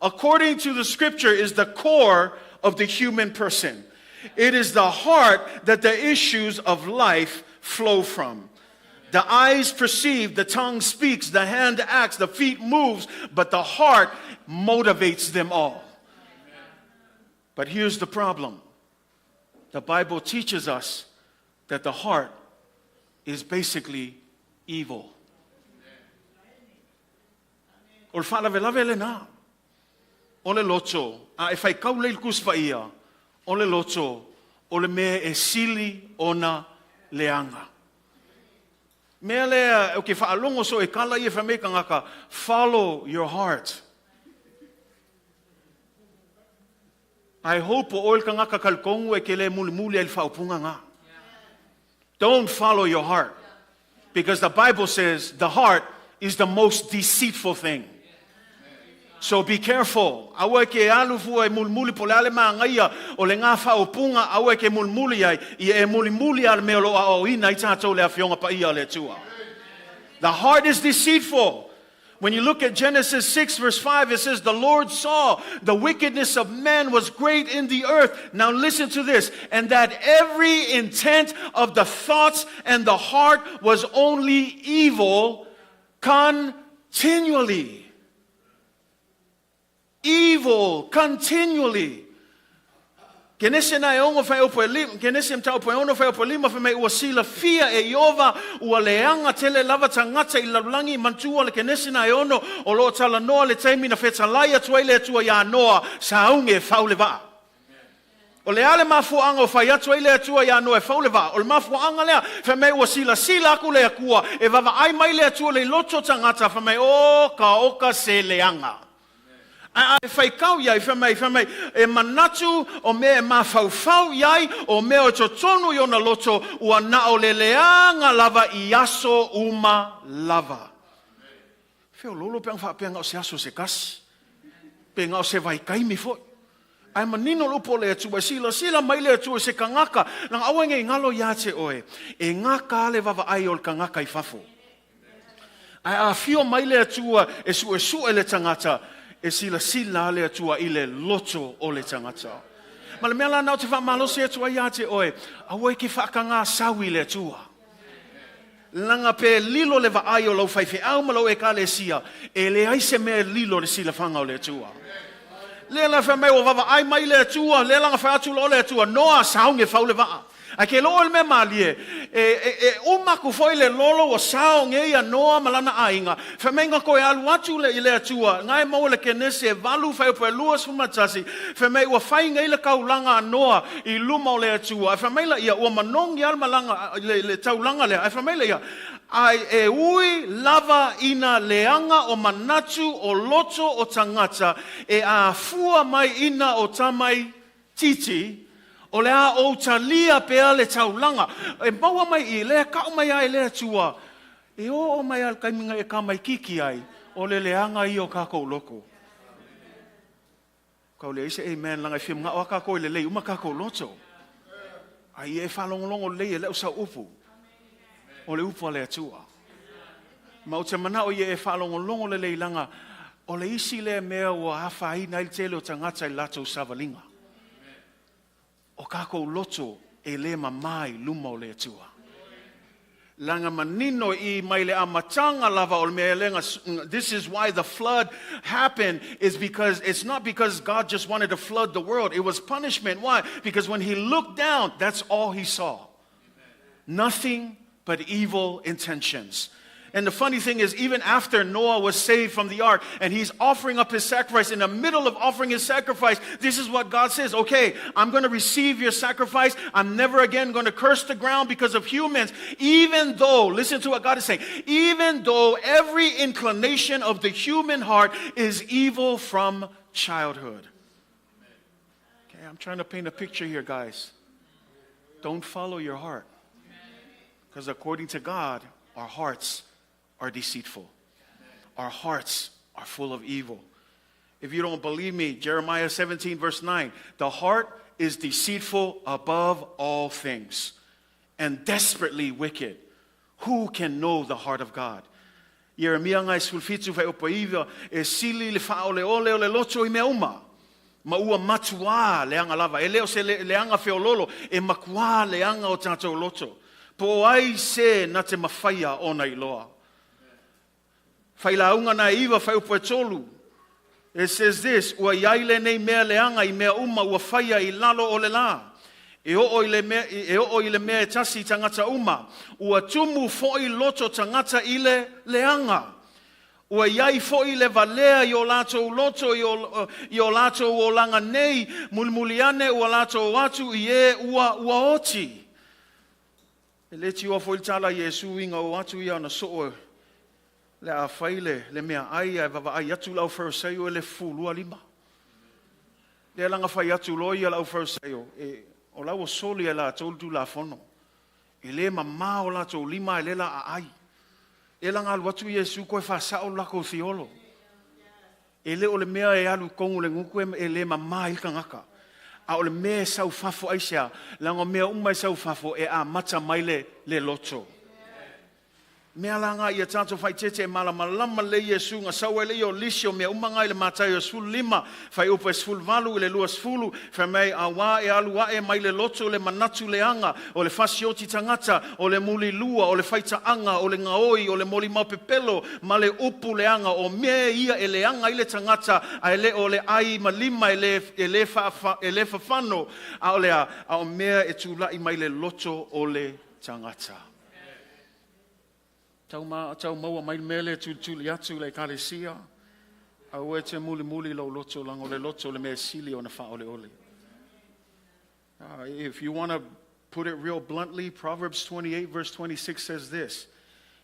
according to the scripture, is the core of the human person. It is the heart that the issues of life flow from. The eyes perceive, the tongue speaks, the hand acts, the feet moves, but the heart motivates them all. But here's the problem. The Bible teaches us that the heart is basically evil. O le whaalavelave le nā. O le loto, a e whai kaulei le kuspa ia, o le loto, o le mea e sili ona leanga. Mea lea, o ke whaalongo so e kala ia whameka ngaka, follow your heart. I hope o oil ka ngaka kalkongu e ke le muli muli ai le whaupunga ngā. Don't follow your heart. Because the Bible says the heart is the most deceitful thing. So be careful. Aua ke alu fua e mulimuli po le ale maangaia o le ngā whaopunga, aua ke mulimuli ai, i e mulimuli ale mea loa o ina i tātou le awhionga pa ia le tua. The heart is deceitful. When you look at Genesis 6 verse 5, it says, the Lord saw the wickedness of man was great in the earth. Now listen to this. And that every intent of the thoughts and the heart was only evil continually. Evil continually. Kenese na e ongo whai opo e lima, kenese mta opo e ono whai opo e lima, whai mei ua sila fia e iova, ua leanga tele lava tangata i lalulangi mantua le kenese na e ono, o lo tala noa le taimi na whetalai atua i le atua ia noa, saunge e faule vaa. O le ale mafuanga o whai atua i le atua ia noa e faule vaa. O le mafuanga lea, whai mei ua sila sila aku le akua, e vava ai mai le atua le loto tangata, whai mei o ka oka se leanga. Ai whaikau iai, whamei, whamei, e manatu o mea e mawhauwhau iai, o mea o totonu i ona loto, ua nao le leanga lava i aso uma lava. Whio lolo pe ang whaapea ngao se aso se kasi, pe ngao se vaikaimi foi. Ai manino lupo le atua, sila sila mai le atua se kangaka, nang aua nge ngalo ia te oe, e ngaka le vava ai o le kangaka i fafo. Ai a fio mai le atua, e su e su e le tangata, e sila sila le atua i le loto o le tangata. Ma le mea la nau te whaamalo se atua ia te oe, aua e ke whaakanga sawi le atua. Laga pe lilo le vaai o lou faifeau ma lou ekalesia, e leai se mea e lilo i le silafaga o le Atua. Lea la fai mai ua vaavaai mai le Atua, lea laga fai atu loa le Atua, Noa, saogi e fau le vaa. Ae ke loo le mea malie, e, e, e uma aku foi le lolo ua saogi ia Noa ma lana aiga. Fai mai ga toe alu atu le i le Atua, nga e maua le Kenese e 8 fuaiupu e 21, fai mai ua fai nei le taulaga a Noa i luma o le Atua. Ae fai mai laia, ua manogi lava le malaga, le, le taulaga lea. Ae fai mai laia, Ai e ui lava ina leaga o manatu o loto o tagata e afua mai ina o tamai titi, o le a ou talia pea le taulaga. E maua mai i lea kau mai ai le Atua, e oo mai lava i le taimi na e tamaititi ai, o le leaga ia o tatou loto. Kau leai se amen laga e fia manao a tatou e lelei uma tatou loto. A ia e faalogologo lelei e le au sau upu. O le upu a le Atua. Ma ou te manao ia e faalogologo lelei laga o le isi lea mea ua afaina ai le tele o tagata i le latou savaliga. O tatou loto e le mama i luma o le Atua. Laga manino i mai le amataga lava o le mea lega. This is why the flood happened, is because it's not because God just wanted to flood the world. It was punishment. Why? Because when he looked down, that's all he saw. Nothing but evil intentions. And the funny thing is, even after Noah was saved from the ark and he's offering up his sacrifice, in the middle of offering his sacrifice, this is what God says. Okay, I'm going to receive your sacrifice. I'm never again going to curse the ground because of humans. Even though, listen to what God is saying, even though every inclination of the human heart is evil from childhood. Okay, I'm trying to paint a picture here, guys. Don't follow your heart. Because according to God, our hearts are deceitful. Our hearts are full of evil. If you don't believe me, Jeremiah 17, verse 9. The heart is deceitful above all things and desperately wicked. Who can know the heart of God? Ieremia ngai 17 fuaiupu e 9, e sili le faaoleole o le loto i mea uma. Ma ua matuā leaga lava, e le o se leaga feoloolo, e makuā leaga o tatou loto. Po o ai se na te mafaia ona iloa. Failauga na e 9 fuaiupu e 3. It says this, ua i ai lenei mea leaga i mea uma ua faia i lalo o le lā. E oo i le mea, e oo i le mea e tasi i tagata uma. Ua tumu foi loto tagata i le leaga. Ua i ai foi le valea i o latou loto i o, i o latou olaga nei, mulimuli ane ua latou o atu i e ua, ua oti. E le tioa foi le tala a Iesu ina o atu ia ona soo e le a fai le, le meaai ae vaavaai atu le au Farisaio e le fufulua lima. Lea laga fai atu loa ia le au Farisaio, e, o la ua soli e latou le tulafono. E le mamā o latou lima ae le la aai. Lea laga alu atu Iesu koe faasao le lakou thiolo. E le o le mea e alu i tonu i le gutu e le mama ai le tagata. A o le mea e sau fafo aisea? Leaga o mea uma e sau fafo e amata mai le, le loto. Mea la nga ia tatou faaeteete e malamalama lelei Iesu na sau ai le ia o lisi o mea uma nga i le Mataio 15, fuaiupu e 18 i le 20, fai mai, Auā e alu ae mai le loto le manatu leaga, o le fasioti tagata, o le mulilua, o le faitaaga, o le gaoi, o le molimau pepelo, ma le upu leaga, o mea ia e leaga ai le tagata, a e le o le ai ma lima e le, e le, faafa, e le fafano, a o le a? A o mea e tula'i mai le loto o le tagata. Tau, ma, tau maua mai le mea lea e tulituli atu i le Ekalesia, aua e te mulimuli lou loto, laga o le loto le mea e sili ona faaoleole. If you want to put it real bluntly, Proverbs 28 verse 26 says this,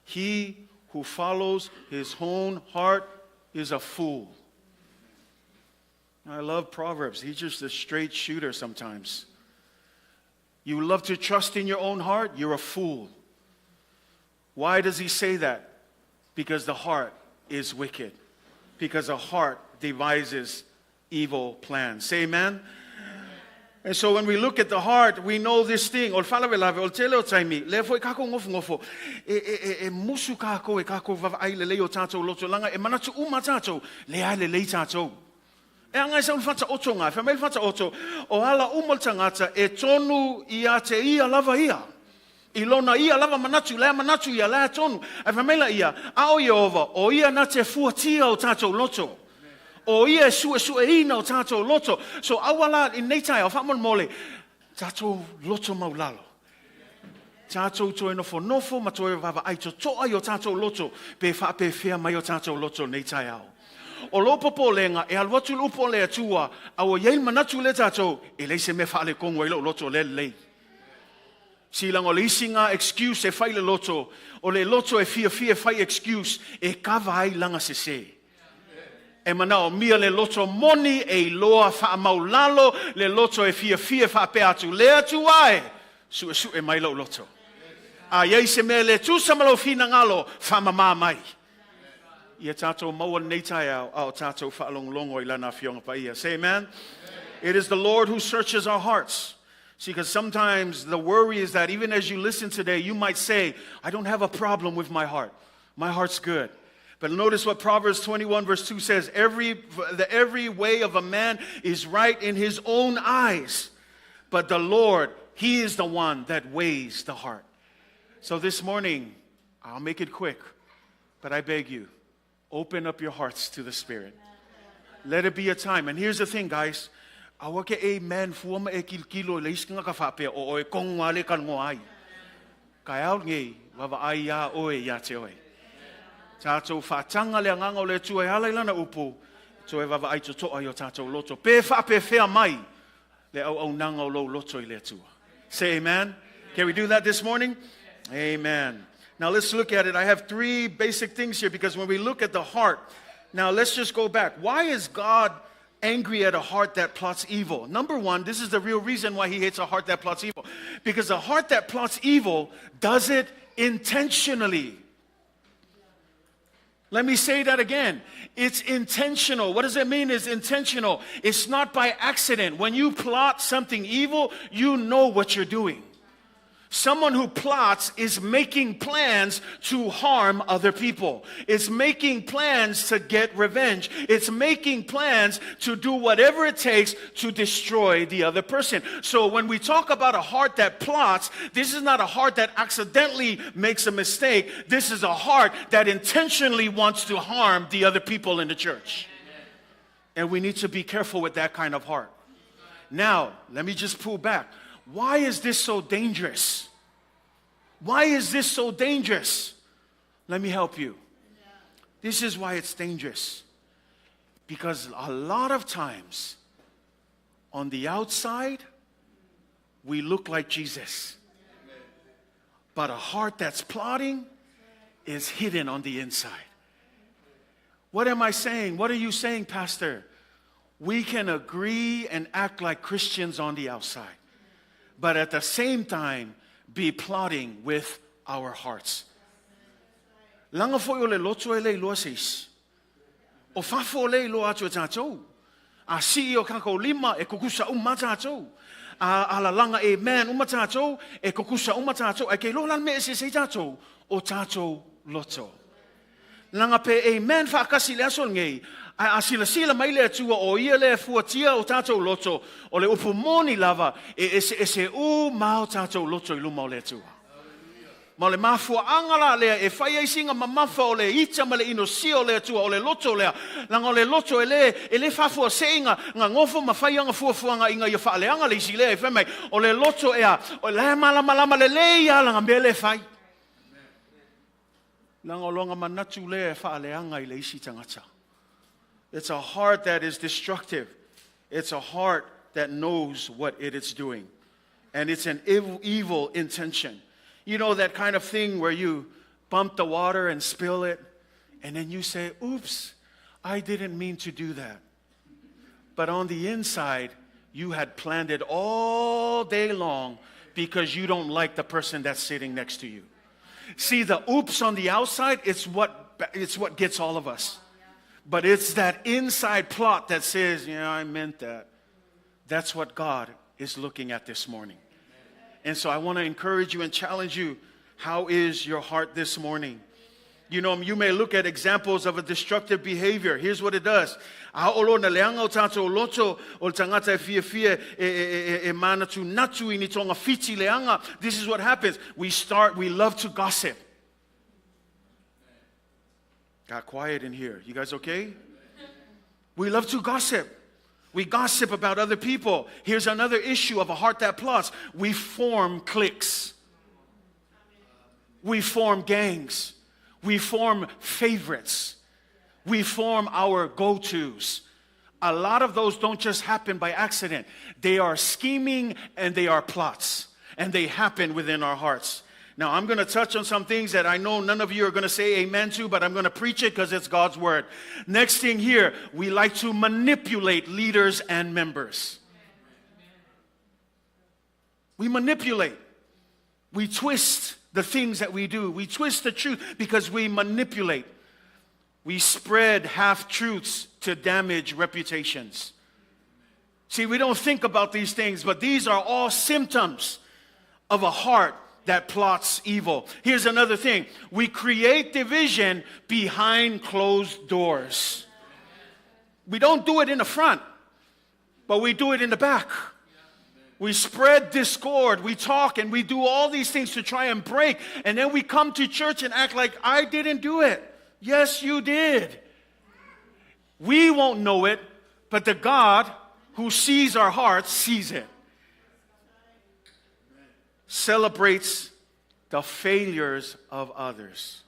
He who follows his own heart is a fool. I love Proverbs. He's just a straight shooter sometimes. You love to trust in your own heart? You're a fool. Why does he say that? Because the heart is wicked. Because the heart devises evil plans. Say amen. And so when we look at the heart, we know this thing. O le faalavelave, o le tele o taimi, lea foi kākou nofonofo, e, e, e, e musu kākou e kākou vaavaai lelei o tātou loto laga, e manatu uma tātou, lea e lelei tātou. E aga e sau le faataotoga, e fai mai le faataoto, o ala uma o le tagata e tonu ia te ia lava ia. I lona ia lava manatu, lea manatu ia lea tonu. Ae fai mai laia, a o Ieova, o ia na te fuatia o tātou loto. O ia e suesueina o tātou loto. So aua la i nei taeao, faamolemole, tātou loto maulalo. Tātou toe nofonofo ma toe vaavaai totoa i o tātou loto, pe faapefea mai o tātou loto nei taeao. O lou popolega, e alu atu le upu a le Atua, a ua i ai le manatu lea tātou, e leai se mea faaletonu ai lou loto lea lelei. Silaga o le isi lena excuse e fai le loto, o le loto e fiafia e fai excuse e kava ai lana sese. E manaomia le loto moni e iloa faamaulalo le loto e fiafia e faapea atu, Le Atua e, suesue mai lou loto. A i ai se mea e le tusa ma lou finagalo, faamama mai. Ia tātou maua lenei taeao, a o tātou faalogologo i Lana Afioga Paia. Say amen. It is the Lord who searches our hearts. See, because sometimes the worry is that even as you listen today, you might say, I don't have a problem with my heart. My heart's good. But notice what Proverbs 21 verse 2 says. Every way of a man is right in his own eyes. But the Lord, he is the one that weighs the heart. So this morning, I'll make it quick, but I beg you, open up your hearts to the Spirit. Let it be a time. And here's the thing, guys. Aua ke amen fua ma e kilokilo i le isi tagata faapea o oe tonu lava lea e talanoa ai. Taeao lenei, vaavaai lava oe ia te oe. Tatou faataga le Agaga o le Atua e ala i Lana upu, toe vaavaai totoa i o tatou loto. Pe faapefea mai le auaunaga o lou loto i le Atua. Say amen. Can we do that this morning? Amen. Now let's look at it. I have three basic things here because when we look at the heart, now let's just go back. Why is God angry at a heart that plots evil? Number one, this is the real reason why he hates a heart that plots evil. Because a heart that plots evil does it intentionally. Let me say that again. It's intentional. What does it mean it's intentional? It's not by accident. When you plot something evil, you know what you're doing. Someone who plots is making plans to harm other people. It's making plans to get revenge. It's making plans to do whatever it takes to destroy the other person. So when we talk about a heart that plots, this is not a heart that accidentally makes a mistake. This is a heart that intentionally wants to harm the other people in the church. And we need to be careful with that kind of heart. Now, let me just pull back. Why is this so dangerous? Why is this so dangerous? Let me help you. This is why it's dangerous. Because a lot of times, on the outside, we look like Jesus. But a heart that's plotting is hidden on the inside. What am I saying? What are you saying, Pastor? We can agree and act like Christians on the outside, but at the same time, be plotting with our hearts. Leaga foi o le loto e le iloa se isi. O fafo lea e iloa atu e tātou. A sii o kākou lima e kukusa uma tātou. A lalaga amen uma tātou, e kukusa uma tātou. Ae ke iloa la le mea e eseese ai tātou, o tātou loto. Leaga pe amen faatasi i le aso lenei, ae a silasila mai le Atua o Ia lea e fuatia o tātou loto, o le upu moni lava, e eseese uma o tātou loto i luma o le Atua. Ma o le mafuaaga la lea e fai ai siga mamafa o le ita ma le inosia o le Atua, o le loto lea, leaga o le loto e le, e le faafuasei ga, ga gofo ma fai ana fuafuaga ina ia faaleaga le isi lea e fai mai, o le loto ea, o la e malamalama lelei lava lana mea lea e fai. Leaga o lona manatu lea e faaleaga i le isi tagata. It's a heart that is destructive. It's a heart that knows what it is doing. And it's an evil intention. You know that kind of thing where you bump the water and spill it, and then you say, oops, I didn't mean to do that. But on the inside, you had planned it all day long because you don't like the person that's sitting next to you. See, the oops on the outside, it's what gets all of us. But it's that inside plot that says, yeah, I meant that. That's what God is looking at this morning. And so I want to encourage you and challenge you. How is your heart this morning? You know, you may look at examples of a destructive behavior. Here's what it does. A olo na leanga o tātou loto o le tangata e fia fia e, e, e, e manatu natu i ni tonga fiti leanga. This is what happens. We start, we love to gossip. Got quiet in here. You guys okay? We love to gossip. We gossip about other people. Here's another issue of a heart that plots. We form cliques. We form gangs. We form favorites. We form our go tos. A lot of those don't just happen by accident, they are scheming and they are plots, and they happen within our hearts. Now, I'm going to touch on some things that I know none of you are going to say amen to, but I'm going to preach it because it's God's word. Next thing here, we like to manipulate leaders and members. We manipulate, we twist the things that we do, we twist the truth because we manipulate. We spread half truths to damage reputations. See, we don't think about these things, but these are all symptoms of a heart that plots evil. Here's another thing we create division behind closed doors. We don't do it in the front, but we do it in the back. We spread discord. We talk and we do all these things to try and break. And then we come to church and act like I didn't do it. Yes, you did. We won't know it, but the God who sees our hearts sees it. Celebrates the failures of others.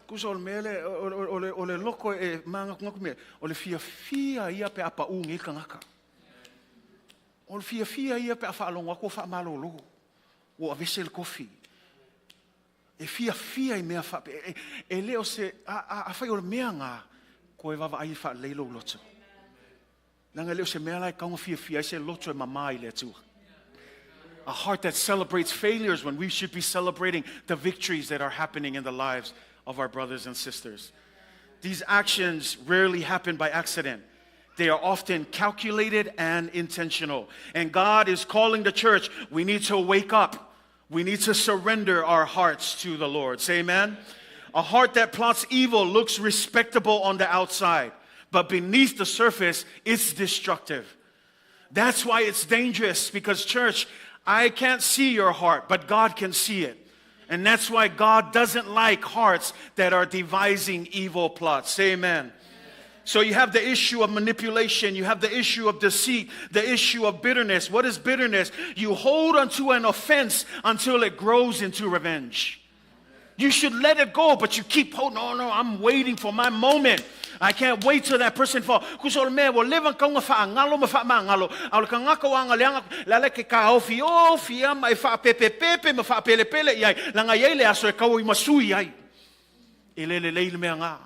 Kusa o le mea le, o, o, o, le, o le loko e māgakugaku mea, o le fiafia ia pe a pa'ū nei kangaka. O le fiafia ia pe a whaalongo ako wha malolo. O avese le kofi. E fiafia i mea wha, e, e, e leo se, a, a, a whai o le mea ngā, ko e wawa ai wha leilo loto. Langa leo se mea lai kaunga fiafia ai se loto e mama i le atua. A heart that celebrates failures when we should be celebrating the victories that are happening in the lives of our brothers and sisters. These actions rarely happen by accident. They are often calculated and intentional. And God is calling the church. We need to wake up. We need to surrender our hearts to the Lord. Say amen. A heart that plots evil looks respectable on the outside, but beneath the surface, it's destructive. That's why it's dangerous because, church, I can't see your heart, but God can see it. And that's why God doesn't like hearts that are devising evil plots. Say amen. So you have the issue of manipulation, you have the issue of deceit, the issue of bitterness. What is bitterness? You hold onto an offense until it grows into revenge. You should let it go, but you keep holding. No, no, I'm waiting for my moment. I can't wait till that person fall. Kusa o le mea, ua leva kaunga whaangalo ma whaamangalo. A o le kangaka o anga leanga, le ala ke ka ofi ofi ia ma e whaapepepepe ma whaapelepele i ai. Langa iai le aso e kaua i masui ai. E lele lei le mea ngā.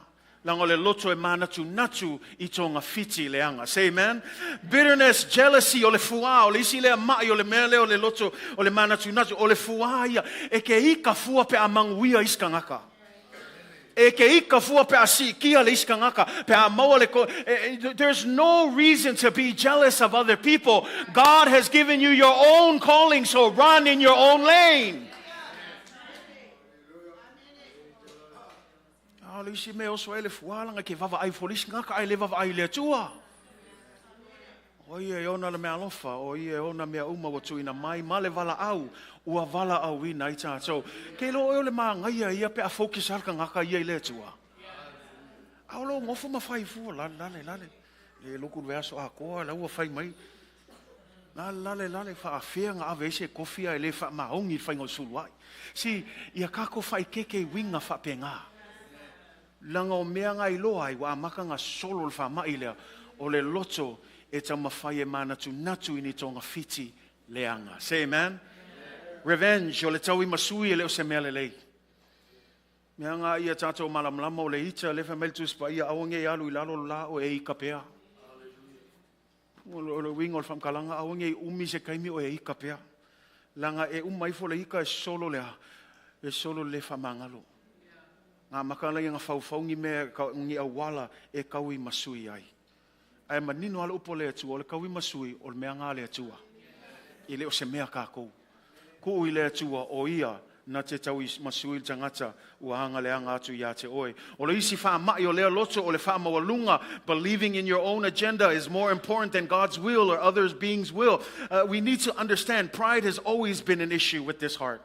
Langa o le loto e mānatu natu i tōnga fiti leanga. Say amen. Bitterness, jealousy, o le fuā, o le isi lea mai, o le mea lea o le loto, o le mānatu natu, o le fuā ia. E ke ika fua pe a manguia isi kangaka. E ke ika fua pe a sikia le isi kangaka, pe a maua le ko, there's no reason to be jealous of other people. God has given you your own calling, so run in your own lane. A o le isi mea oso ai le fualanga ke vava ai folisi ngaka ai le vava ai le atua. O ia e ona le mea alofa, o ia e ona mea uma ua tuina mai, ma le vala au, ua vala au ina i tātou. Ke lo o le māngaia ia pe a focus al kangaka ia i le atua. A o lo ngofo ma whai fua, lale, lale, lale. Le loku le aso a koa, la ua whai mai. Lale, lale, lale, whaafea ngā ave ese kofia e le wha maongi i whainga o sulu ai. Si, ia kako whai keke winga wha ngā. Langa o mea ngā iloa ai, wa amaka ngā solo le wha mai lea, o le loto e ta mawhai e manatu natu i ni tonga fiti leanga. Say amen. Revenge, o le tau i masui e leo se mea lelei. Mea ngā ia tātou malamlama o le ita, le wha mele tuspa ia awange i alu i lalo la o e i kapea. O le winga o le whamkalanga awange i umi se kaimi o e i kapea. Langa e umai fo le ika e solo lea, e solo le whamangalo. Ngā makala ia ngā whauwhaungi mea ka ngi awala e kaui masui ai. Ai manino ala upo le atua, o le kaui masui o le mea ngā le atua. I le o se mea kākou. Ku i le atua o ia Na te tau i masui le tagata ua aga leaga atu iā te oe. O le isi faama'i o lea loto o le faamaualuga, believing in your own agenda is more important than God's will or others beings will. We need to understand pride has always been an issue with this heart.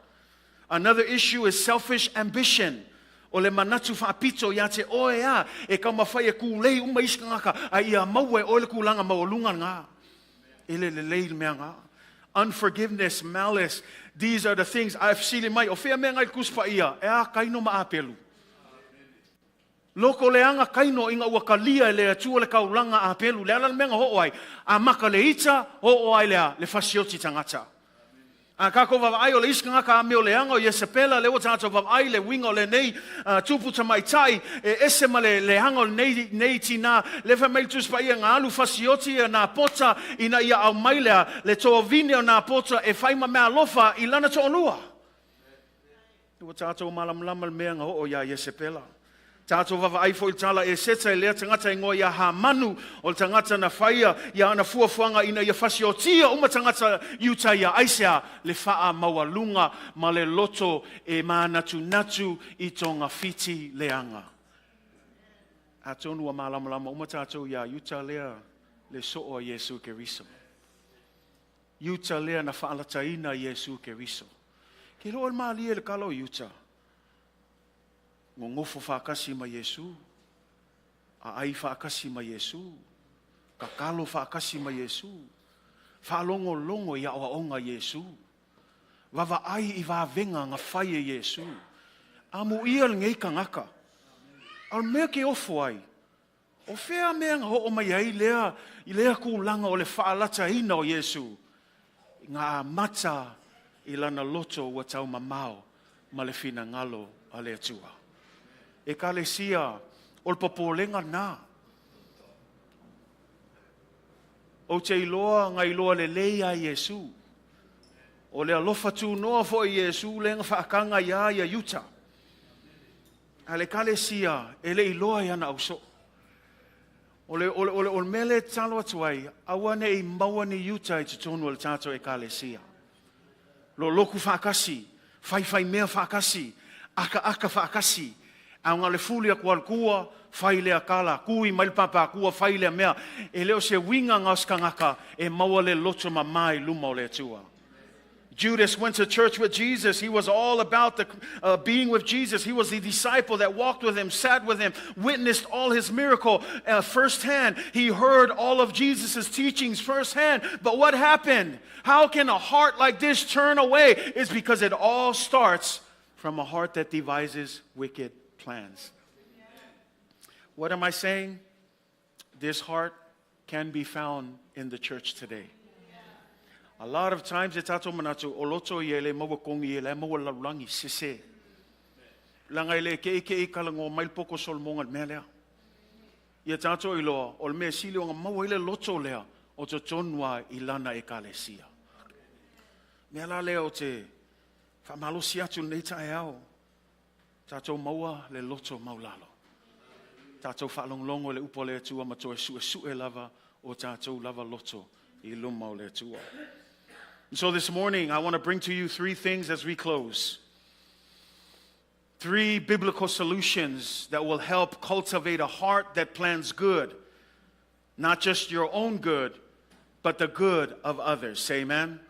Another issue is selfish ambition. O le manatu faapito iā te oe a e taumafai e kūlei uma isi tagata a ia maua e oe le tulaga maualuga lena. E le lelei le mea lena. Unforgiveness, malice, these are the things ae fesili mai, o fea mea ngai Tusi Paia? E a Kaino ma Apelu? Loko leaga Kaino ina ua talia e le Atua le taulaga a Apelu, le ala le mea na oo ai, amata le ita, oo ai lea le fasioti tagata. A tatou vaavaai o le isi tagata amio leaga o Iesepela, lea ua tatou vaavaai le uiga o lenei tupu tamaitai e ese ma le leaga o lenei nei tinā. Lea fai mai le Tusi Paia na alu fasioti ia Napota ina ia aumai lea le toavine o Napota e fai ma meaalofa i lana toalua. Ua tatou malamalama le mea na oo iā Iesepela. Tatou vaavaai foi i le tala Eseta i lea tagata igoa iā Hamanu, o le tagata na faia ia ana fuafuaga ina ia fasiotia uma tagata Iuta ia aisea le faamaualuga ma le loto e mānatunatu i togafiti leaga. Atonu ua malamalama uma tatou iā Iuta lea le soo a Iesu Keriso. Iuta lea na faalataina Iesu Keriso. Ke loa le malie le kala o Iuta. Gogofo faatasi ma Iesu, aai faatasi ma Iesu, tatalo faatasi ma Iesu, faalogologo i aoaoga a Iesu, vaavaai i vavega na fai e Iesu. Amuia lenei tagata. A o le mea ke ofo ai, o fea mea na oo mai ai lea i lea tulaga o le faalataina o Iesu? Na amata i lana loto ua taumamao ma le finagalo a le Atua. Ekalesia, o le popolega lena. Ou te iloa na iloa lelei a Iesu. O le alofa tunoa foi i Iesu lea na faataga iā ia Iuta. A le Ekalesia e le iloa i ana ausoo. O le, o le, o le, o le mea lea e tatalo atu ai, aua ne i maua ni Iuta i totonu o le tatou Ekalesia. Loloku faatasi, faifai mea faatasi, akaaka faatasi, a na o le fuli atu lava o le tua, fai lea tala, tui mai le pāpātua, fai lea mea. E le o se uiga na o se tagata e maua le loto mama i luma o le Atua. Judas went to church with Jesus. He was all about the, being with Jesus. He was the disciple that walked with him, sat with him, witnessed all his miracle firsthand. He heard all of Jesus' teachings firsthand. But what happened? How can a heart like this turn away? It's because it all starts from a heart that devises wicked plans. What am I saying? This heart can be found in the church today. A lot of times e tatou manatu, o loto ia e le maua kogi e la e maua le lalolagi, sese. Leaga e le keʻikeʻi talanoa mai le poko o Solomona i le mea lea. Ia tatou iloa, o le mea sili ona maua ai le loto lea, o totonu lava i lana ekalesia. Mea la lea ou te faamalosi atu i lenei taeao, Tatou maua le loto maulalo. Tatou faalogologo i le upu a le Atua ma toe suesue lava o tatou lava loto i luma o le Atua. And so this morning, I want to bring to you three things as we close. Three biblical solutions that will help cultivate a heart that plans good. Not just your own good, but the good of others. Say amen.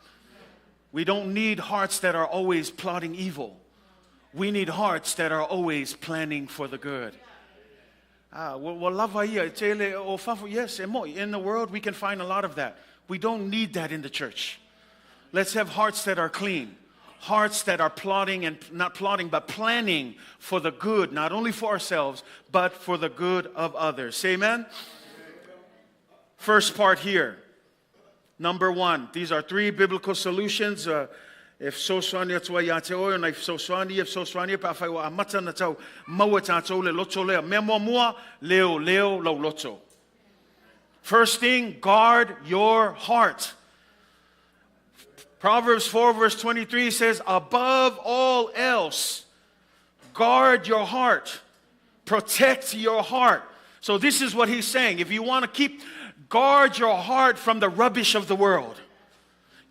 We don't need hearts that are always plotting evil. We need hearts that are always planning for the good. Ah, ua lava ia, e tele o fafo, yes, e moi. In the world, we can find a lot of that. We don't need that in the church. Let's have hearts that are clean. Hearts that are plotting and not plotting, but planning for the good, not only for ourselves, but for the good of others. Say amen? First part here. Number one, these are three biblical solutions. E fesoasoani atu ai iā te oe, ona i fesoasoani ia, fesoasoani ia, pe afai ua amata ona tau maua e tātou le loto lea. Mea muamua, leoleo lou loto. First thing, guard your heart. Proverbs 4 verse 23 says, above all else, guard your heart. Protect your heart. So this is what he's saying. If you want to keep, guard your heart from the rubbish of the world.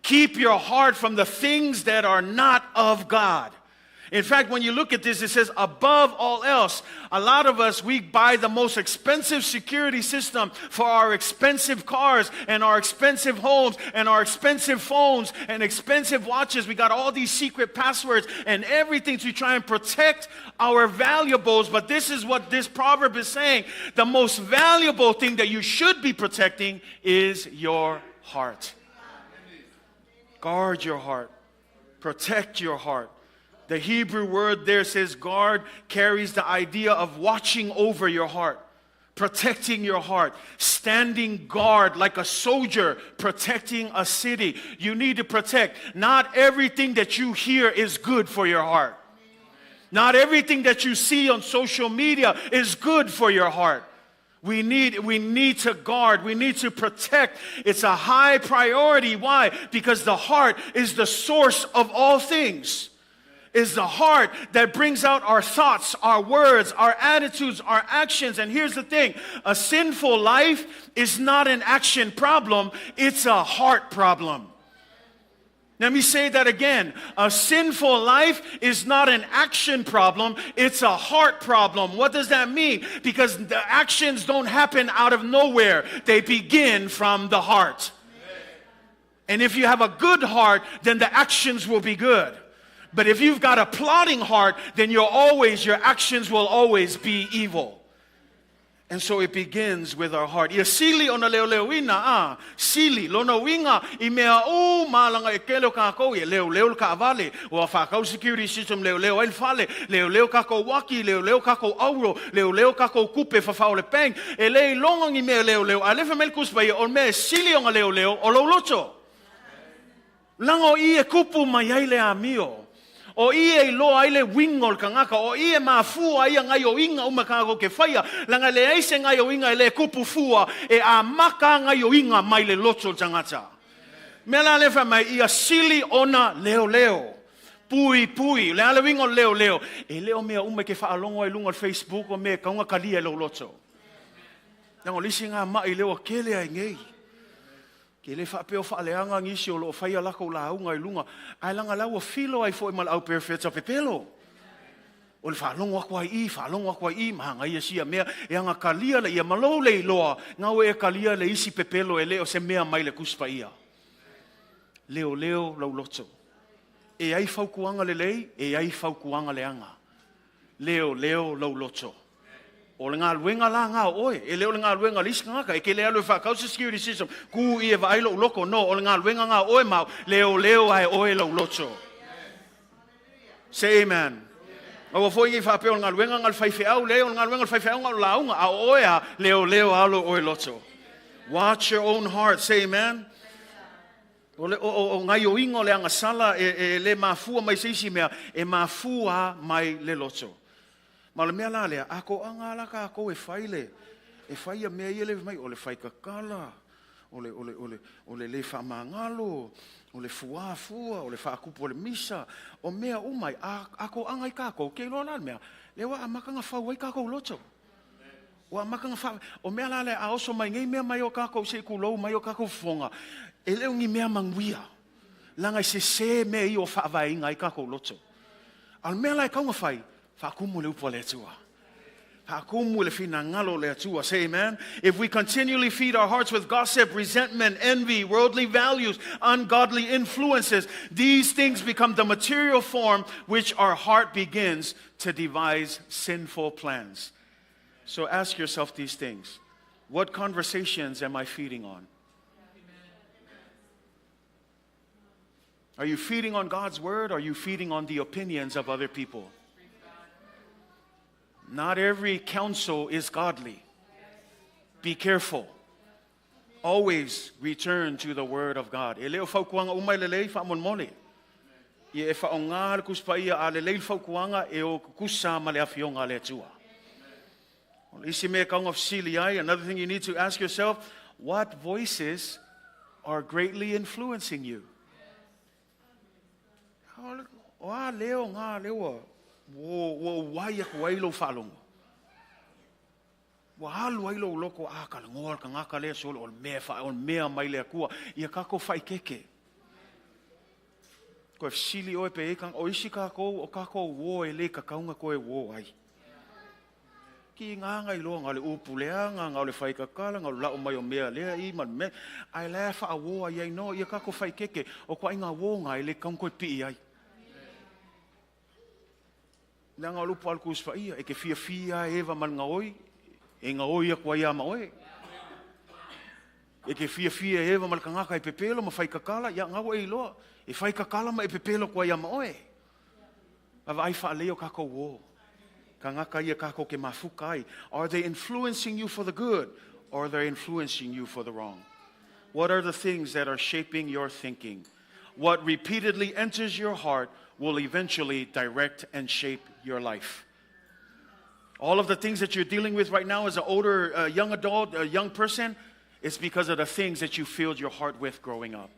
Keep your heart from the things that are not of God. In fact, when you look at this, it says above all else. A lot of us, we buy the most expensive security system for our expensive cars and our expensive homes and our expensive phones and expensive watches. We got all these secret passwords and everything to try and protect our valuables. But this is what this proverb is saying. The most valuable thing that you should be protecting is your heart. Guard your heart. Protect your heart. The Hebrew word there says guard carries the idea of watching over your heart, protecting your heart, standing guard like a soldier protecting a city. You need to protect. Not everything that you hear is good for your heart. Not everything that you see on social media is good for your heart. We need to guard. We need to protect. It's a high priority. Why? Because the heart is the source of all things. Is the heart that brings out our thoughts, our words, our attitudes, our actions. And here's the thing. A sinful life is not an action problem. It's a heart problem. Let me say that again. A sinful life is not an action problem. It's a heart problem. What does that mean? Because the actions don't happen out of nowhere. They begin from the heart. And if you have a good heart, then the actions will be good. But if you've got a plotting heart, then your actions will always be evil. And so it begins with our heart. Ia sili ona leo leo ina, ah, sili, lona winga, i mea o malanga e kele o kākou, ia leo leo le kaavale, o a whakau security system, leo leo ai le fale, leo leo kākou waki, leo leo kākou auro, leo leo kākou kupe whawhao le peng, e lei longa ngi mea leo leo, a lefa mele kuspa ia, o mea sili ona leo leo, o lauloto. Langa o i e kupu mai ai le amio. O i e loa ai le wingo le kangaka, o i e mafua ai ngai o inga uma kākou ke whaia, langa le aise ngai o inga e le kupu fua, e a maka ngai o inga mai le loto le tangata. Mea la le wha mai, ia sili ona leo leo. Pui pui, le ale wingo leo leo. E leo mea uma ke whaalongo ai lunga Facebook o mea kaunga kalia e lo loto. Langa o lisi ngā mai leo a kele ai ngei. Ke le whaapeo whaaleanga ngisi o loo whaia lako la unga i lunga. Ai langa lau filo ai fo i mala au perfecta pepelo. O le whaalongo akua i, whaalongo akua i, mahanga ia sia mea. E anga kalia le ia malou le iloa. Ngau e kalia le isi pepelo e leo se mea mai le kuspa ia. Leo leo lau loto. E ai faukuanga le lei, e ai faukuanga le anga. Leo leo lau loto. O le ngā luenga la ngā oe, e leo le ngā luenga lisi ngaka, e ke le alu e whakau security system, ku i e vailo uloko, no, o le ngā luenga ngā oe mau, leo leo ai oe lau loto. Say amen. Aua foi ngi whapeo o le ngā luenga ngā le whaiwheau, leo le ngā luenga le whaiwheau ngā launga, a oe a, leo leo alo oe loto. Watch your own heart, say amen. O le o ngai o ingo le anga sala e le mafua mai se isi mea, e mafua mai le loto. Ma le mea la lea, a ko anga la ka ko e whai le, e whai a mea ia le mai, o le whai kakala, o le le whamangalo, o le fua fua, o le whaakupu o le misa, o mea umai, a ko anga i kākou, ke loa la le mea, lewa a makanga whau ai kākou loto. O a makanga whau, o mea la lea, a oso mai ngei mea mai o kākou se kulou, mai o kākou fuonga, e leo ngi mea manguia, langa i se se mea i o whaavae inga i kākou loto. A le mea la e kaunga whai, whaakumu le upo le atua. Whaakumu le whina ngalo le atua. Say amen. If we continually feed our hearts with gossip, resentment, envy, worldly values, ungodly influences, these things become the material form which our heart begins to devise sinful plans. So ask yourself these things. What conversations am I feeding on? Are you feeding on God's word, or are you feeding on the opinions of other people? Not every counsel is godly. Be careful. Always return to the word of God. E leo faukuanga umai le lei whaamonmole. Ia e whaonga le kuspaia a le lei faukuanga e o kukusa ma le awhionga le atua. Isi mea kaunga whasili ai. Another thing you need to ask yourself, what voices are greatly influencing you? O a leo ngā lewa, wo wai aku ai lo whalongo. Wa alu ai lo loko a ka ngoa ka ngaka le solo o mea fa o mea mai le akua ia kako whai keke. Koe fesili oe pe i o isi kākou o kākou uō e lē kakauga koe uō ai. Ki ngā ngai loa ngā le upu lea, ngā ngā o le whaikakala, ngā o le lau mai o mea lea i ma le mea. Ai lea wha uō ai ai no, ia kākou whaikeke, o kwa inga uō ngā e le kaunga koe pii ai. Le anga o lupu alu kus ia, e ke fia fia e eva man ngā oi, e ngā oi aku ai ama oe. E ke fia fia e eva mal kangaka e pepelo ma whaikakala, ia ngā e iloa, e whaikakala ma e pepelo kua ia ma oe. Ava ai wha leo kākou uō. Ka ngaka ia kākou ke mafuka ai. Are they influencing you for the good or are they influencing you for the wrong? What are the things that are shaping your thinking? What repeatedly enters your heart will eventually direct and shape your life. All of the things that you're dealing with right now as an older young adult, a young person, it's because of the things that you filled your heart with growing up.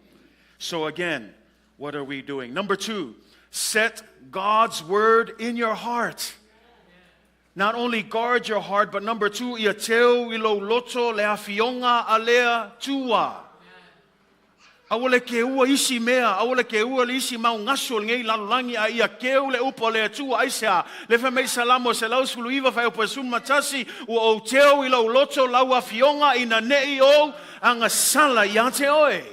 So again, what are we doing? Number 2, set God's word in your heart. Not only guard your heart, but number 2, ia teu i lo loto le afionga alea tua. Awale ke ua isi mea, awale ke ua le isi mau ngaso le ngei lalolangi a ia keu le upo le atua aisea. Le wha mei salamo se lau sulu iwa whai upo sun matasi, ua o teu i lo loto lau afionga i na nei o anga sala i ate oe.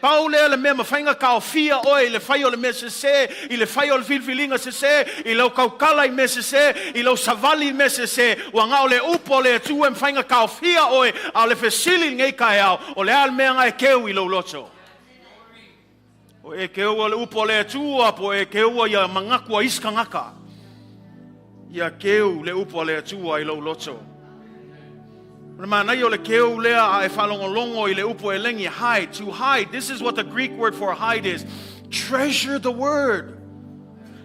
Pau lea le mea mawhainga kao fia oe i le whai o le mea se se, i le whai o le filfilinga se se, i lau kaukala i mea se se, i lau savali i mea se se, ua ngao le upo le atua e mwhainga kao fia oe, a o le fesili ngei kai ao, o le al mea ngai keu i lau loto. O e keua le upo le atua, po e keua ia mangakua iskangaka. Ia keu le upo le atua i lau loto. O le manai o le keu lea a e whalongolongo i le upo e lengi, hide, to hide. This is what the Greek word for hide is. Treasure the word.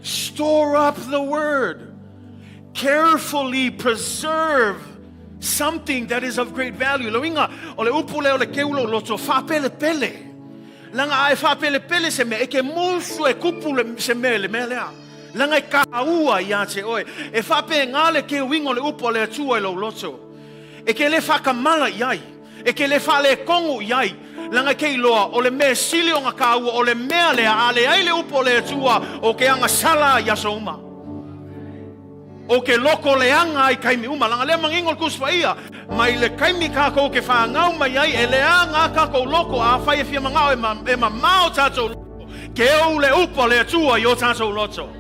Store up the word. Carefully preserve something that is of great value. Lo inga, o le upo lea o le keu lo loto, whapele pele. Langa a e whapele pele se mea, e ke musu e kupu le, se mea le mea lea. Langa e ka ua i ate oe. E whape ngā le keu ingo le upo le atua i lo loto. E ke le whakamala i ai. E ke le whale kongu i ai. Langa ke iloa, o le mea sili o ngā ka ua, o le mea lea, a le ai le upo le atua, o ke anga sala i aso uma. O ke loko le anga ai kaimi uma. Langa lea mangingo le kuspa ia. Mai le kaimi kākou ke whāngau mai ai, e le anga kākou loko, a whai e whia mangao e ma, e ma mao tātou loko. Ke au le upo le atua i o tātou loto.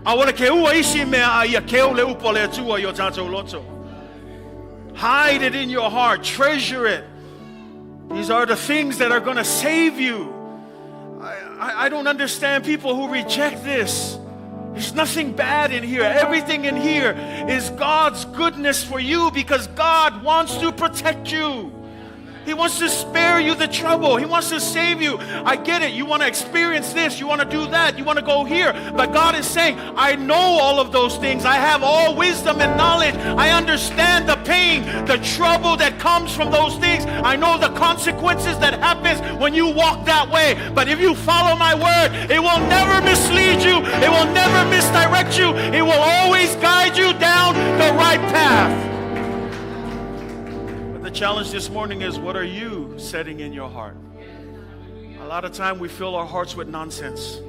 A wale ke ua isi mea a ia ke au le upo le atua i o tātou loto. Hide it in your heart. Treasure it. These are the things that are going to save you. I don't understand people who reject this. There's nothing bad in here. Everything in here is God's goodness for you because God wants to protect you. He wants to spare you the trouble. He wants to save you. I get it. You want to experience this. You want to do that. You want to go here. But God is saying, I know all of those things. I have all wisdom and knowledge. I understand the pain, the trouble that comes from those things. I know the consequences that happens when you walk that way. But if you follow my word, it will never mislead you. It will never misdirect you. It will always guide you down the right path. But the challenge this morning is, what are you setting in your heart? A lot of time we fill our hearts with nonsense.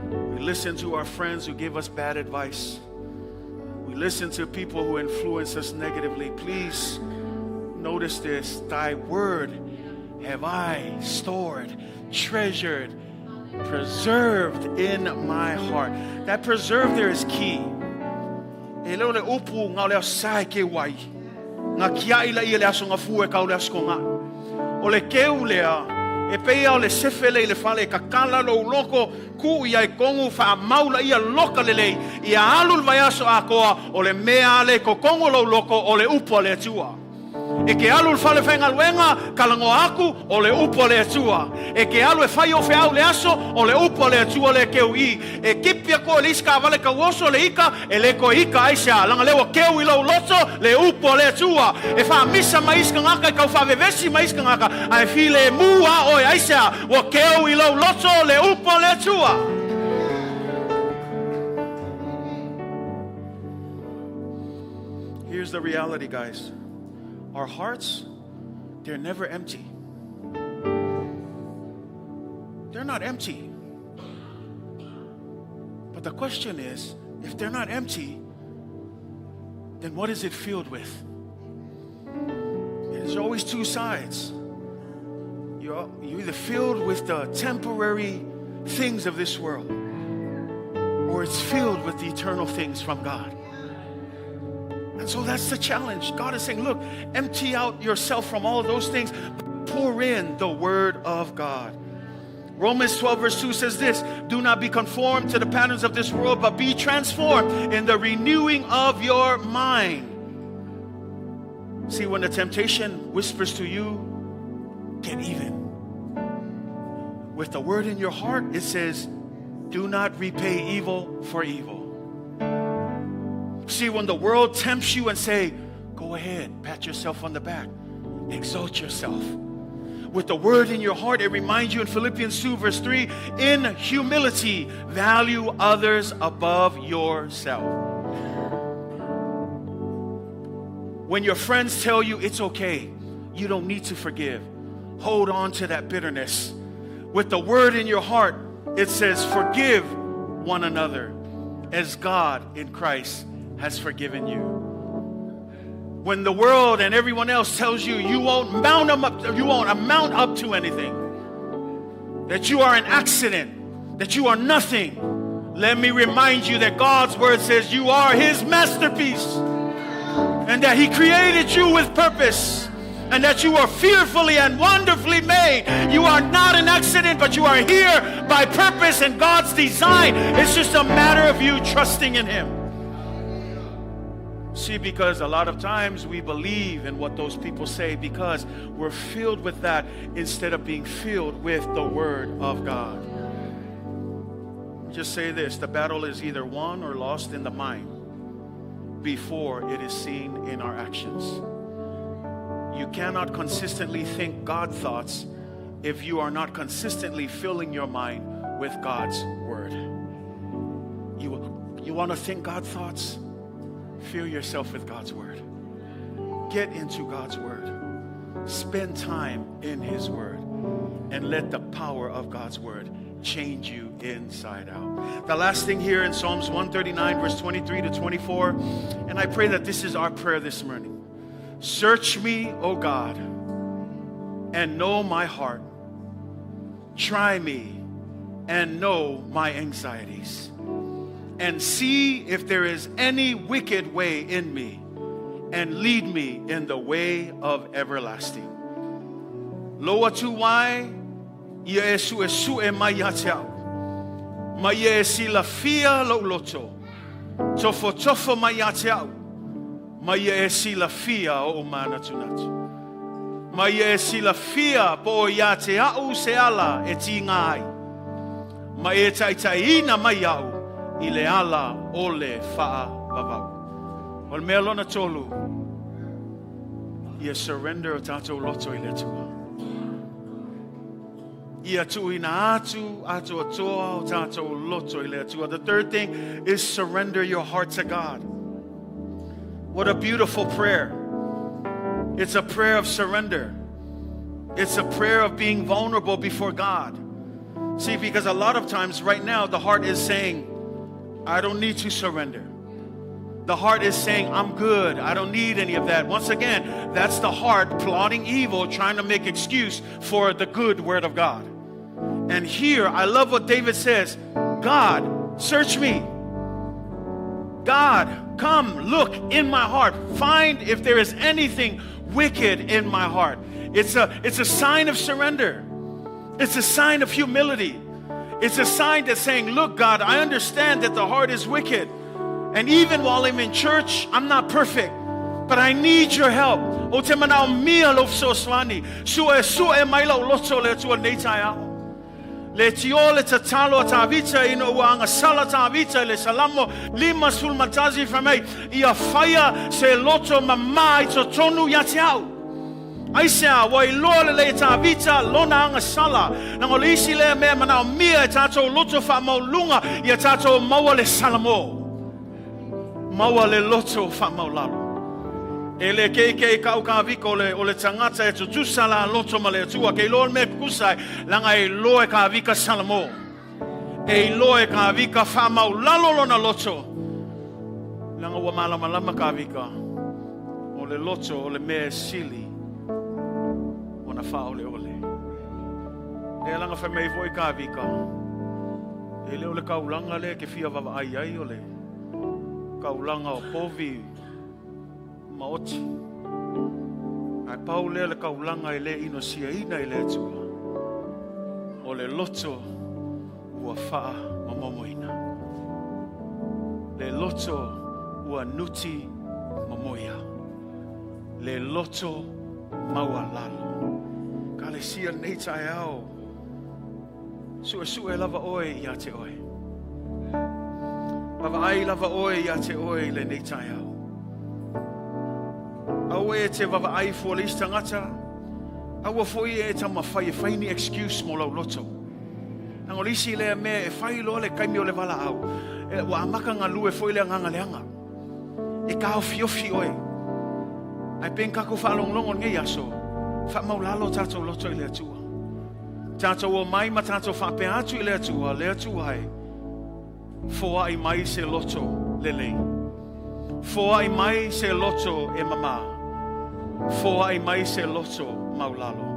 We listen to our friends who give us bad advice. We listen to people who influence us negatively. Please notice this. Thy word have I stored, treasured, preserved in my heart. That preserve there is key. E leo le upu ngā leo sae ke wai. Ngā kia ila ia le aso ngā fue kau le aso ko ngā. O le keu lea, e peia o le sefele i le fale, ka kala lo uloko, ku ia e kongu wha maula ia loka le lei, ia alu le vai aso a koa, o le mea ale ko kongu lo uloko, o le upu a le atua. E ke alu le fale whaingaluenga, ka langoa aku, o le upu a le atua. E ke alu e whai o wheau le aso, o le upu a le atua le keu i. E kipia koe le iska vale ka uoso le ika, e le koe ika aisea. Langa lewa keu i lau loto, le upu a le atua. E wha misa mai iska ngaka, e kau wha vevesi mai iska ngaka, a e file e mua oe aisea. Wa keu i lau loto, le upu a le atua. Here's the reality, guys. Our hearts, they're never empty. They're not empty. But the question is, if they're not empty, then what is it filled with? There's always two sides. You're, you're either filled with the temporary things of this world, or it's filled with the eternal things from God. And so that's the challenge. God is saying, look, empty out yourself from all those things, pour in the Word of God. Romans 12, verse 2 says this Do not be conformed to the patterns of this world, but be transformed in the renewing of your mind. See, when the temptation whispers to you, get even. With the word in your heart, it says, Do not repay evil for evil. See, when the world tempts you and say, Go ahead, pat yourself on the back, exalt yourself. With the word in your heart, it reminds you in Philippians 2, verse 3 in humility, value others above yourself. When your friends tell you it's okay, you don't need to forgive, hold on to that bitterness. With the word in your heart, it says, Forgive one another as God in Christ has forgiven you. When the world and everyone else tells you you won't mount them up, you won't amount up to anything, that you are an accident, that you are nothing. Let me remind you that God's word says you are his masterpiece and that he created you with purpose and that you are fearfully and wonderfully made. You are not an accident, but you are here by purpose and God's design. It's just a matter of you trusting in him. See, because a lot of times we believe in what those people say because we're filled with that instead of being filled with the Word of God. Just say this the battle is either won or lost in the mind before it is seen in our actions. You cannot consistently think God thoughts if you are not consistently filling your mind with God's Word. You, you want to think God thoughts? Fill yourself with God's Word. Get into God's Word. Spend time in His Word and let the power of God's Word change you inside out. The last thing here in Psalms 139, verse 23 to 24, and I pray that this is our prayer this morning. Search me, O God, and know my heart. Try me and know my anxieties and see if there is any wicked way in me, and lead me in the way of everlasting. Loa tu wai, ia e su e su e mai ia te au. Mai ia e si la fia lo loto. Tofo tofo mai ia te au. Mai ia e si la fia o mana tunatu. Mai ia e si la fia po ia te au se ala e ti ngā ai. Mai e taitai ina mai au i le ala o le whaa vavau. O le mea lona tolu, ia surrender o tātou loto i le Atua. Ia tuuina atu, atu atoa o tātou loto i le Atua. The third thing is surrender your heart to God. What a beautiful prayer. It's a prayer of surrender. It's a prayer of being vulnerable before God. See, because a lot of times right now, the heart is saying, I don't need to surrender. The heart is saying, I'm good. I don't need any of that. Once again, that's the heart plotting evil, trying to make excuse for the good word of God. And here, I love what David says God, search me. God, come look in my heart. Find if there is anything wicked in my heart. It's a, it's a sign of surrender, it's a sign of humility. It's a sign that's saying, Look, God, I understand that the heart is wicked. And even while I'm in church, I'm not perfect. But I need your help. O te manao mia lo fesoasoani. Suesue mai lou loto le Atua nei taeao. Le tio le tatalo a Tavita ina ua agasala Tavita i le Salamo 51 fai mai, ia faia se loto mamā i totonu ia te au. Aisea, ua iloa lelei e Tavita lona agasala. Leaga o le isi lea mea e manaomia e tatou loto faamaualuga ia tatou maua le Salamo. Maua le loto faamaualalo. E le keikei kau ka vika o le, o le tagata e tutusa la loto ma le Atua. Ke iloa le mea e kukusa ai, leaga e iloa e ka vika Salamo. E iloa e Kavika faamaulalo lona loto. Leaga ua malamalama Kavika, o le loto o le mea e sili ona faaoleole. Lea laga fai mai foi Kavika, e le o le kaulaga lea e te fia vaavaai ai o le kaulaga o povi ma oti. Ae pau lea le kaulaga e le inosiaina e le Atua, o le loto ua faamamomoina. Le loto ua nuti mamoia. Le loto maualalo. Kalesia lenei taeao, suesue lava oe ia te oe. Vaavaai lava oe ia te oe i lenei taeao. Aua e te vaavaai fua le isi tagata, aua foi e taumafai e fai ni excuse mo lau loto. Leaga o le isi lea mea e fai loa le taimi o le valaau, e, ua amata galue foi le agaga leaga. E taofiofi oe. Ae pei ona tatou faalogologo i lenei aso, faamaulalo o tatou loto i le Atua. Tatou omai ma tatou faapea atu i le Atua, le Atua e, foai mai se loto lelei. Foai mai se loto e mamā. Foai mai se loto maulalo.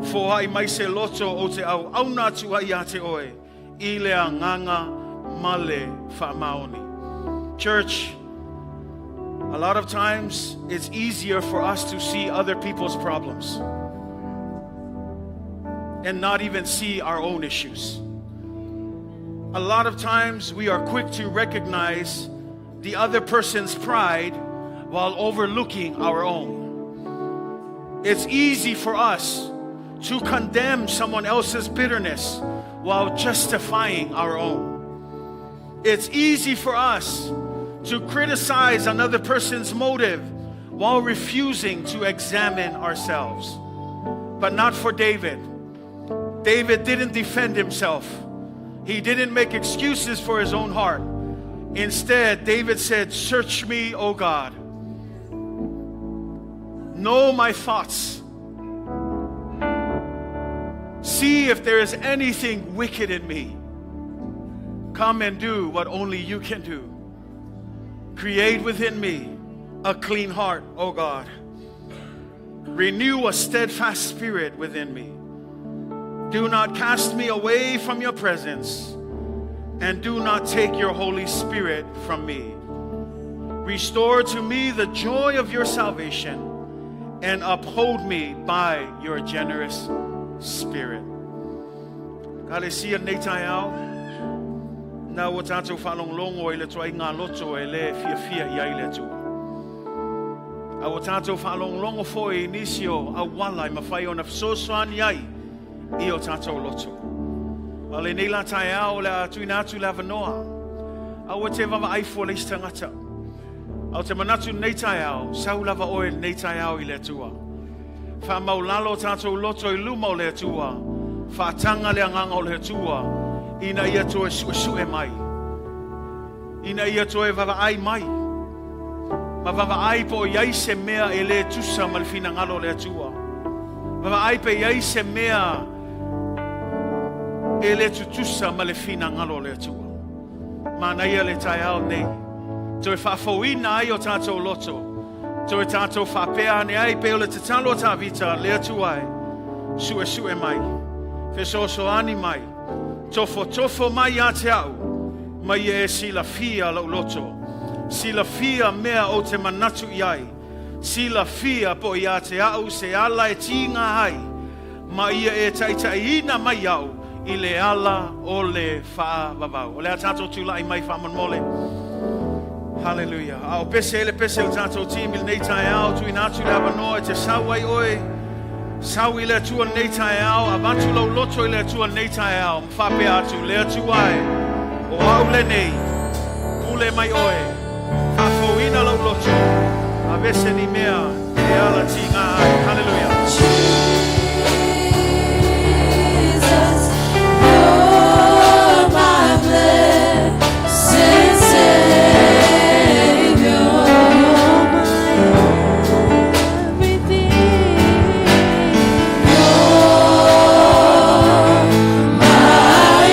Foai mai se loto ou te auauna atu ai ia te oe i le agaga ma le faamaoni. Church, a lot of times it's easier for us to see other people's problems and not even see our own issues. A lot of times we are quick to recognize the other person's pride while overlooking our own. It's easy for us to condemn someone else's bitterness while justifying our own. It's easy for us to criticize another person's motive while refusing to examine ourselves. But not for David. David didn't defend himself. He didn't make excuses for his own heart. Instead, David said, "Search me, O God. Know my thoughts. See if there is anything wicked in me. Come and do what only you can do. Create within me a clean heart, O God. Renew a steadfast spirit within me. Do not cast me away from your presence, and do not take your Holy Spirit from me. Restore to me the joy of your salvation, and uphold me by your generous spirit." Kalesia lenei taeao, na ua tatou faalogologo i le tuaiga loto e le fiafia i ai le Atua. A ua tatou faalogologo foi i nisi o auala e mafai ona fesoasoani ai i o tatou loto. A lenei la taeao o le a tuuina atu le avanoa. Aua te vaavaai fua le isi tagata. A o te manatu lenei taeao, sau lava oe lenei taeao i le Atua. Faamaulalo o tatou loto i luma o le Atua. Faataga le agaga o le Atua ina ia toe suesue mai. Ina ia toe vaavaai mai. Ma vaavaai po o i ai se mea e le tusa ma le finagalo o le Atua. Vaavaai pe i ai se mea e le tutusa ma le finagalo o le Atua. Manaia le taeao nei. Toe faafouina ai o tatou loto. Toe tatou faapea ane ai pei o le tatalo a Tavita, le Atua e, suesue mai. Fesoasoani mai. Tofotofo mai ia te au, ma ia e silafia lou loto. Silafia mea ou te manatu i ai. Silafia po ia te au se ala e tiga ai, ma ia e taitaiina mai au i le ala o le faavavau. O le a tatou tulai mai faamolemole. Hallelujah. A o pese e le pese o tatou team i lenei taeao, tuuina atu le avanoa e te sau ai oe. Sau i le Atua lenei taeao, avatu lau loto i le Atua lenei taeao, ma faapea atu, le Atua e, o au lenei, pule mai oe, faafouina lau loto, aveese ni mea e ala tiga ai. Hallelujah. Jesus, you're my blessed Savior. You're my everything. You're my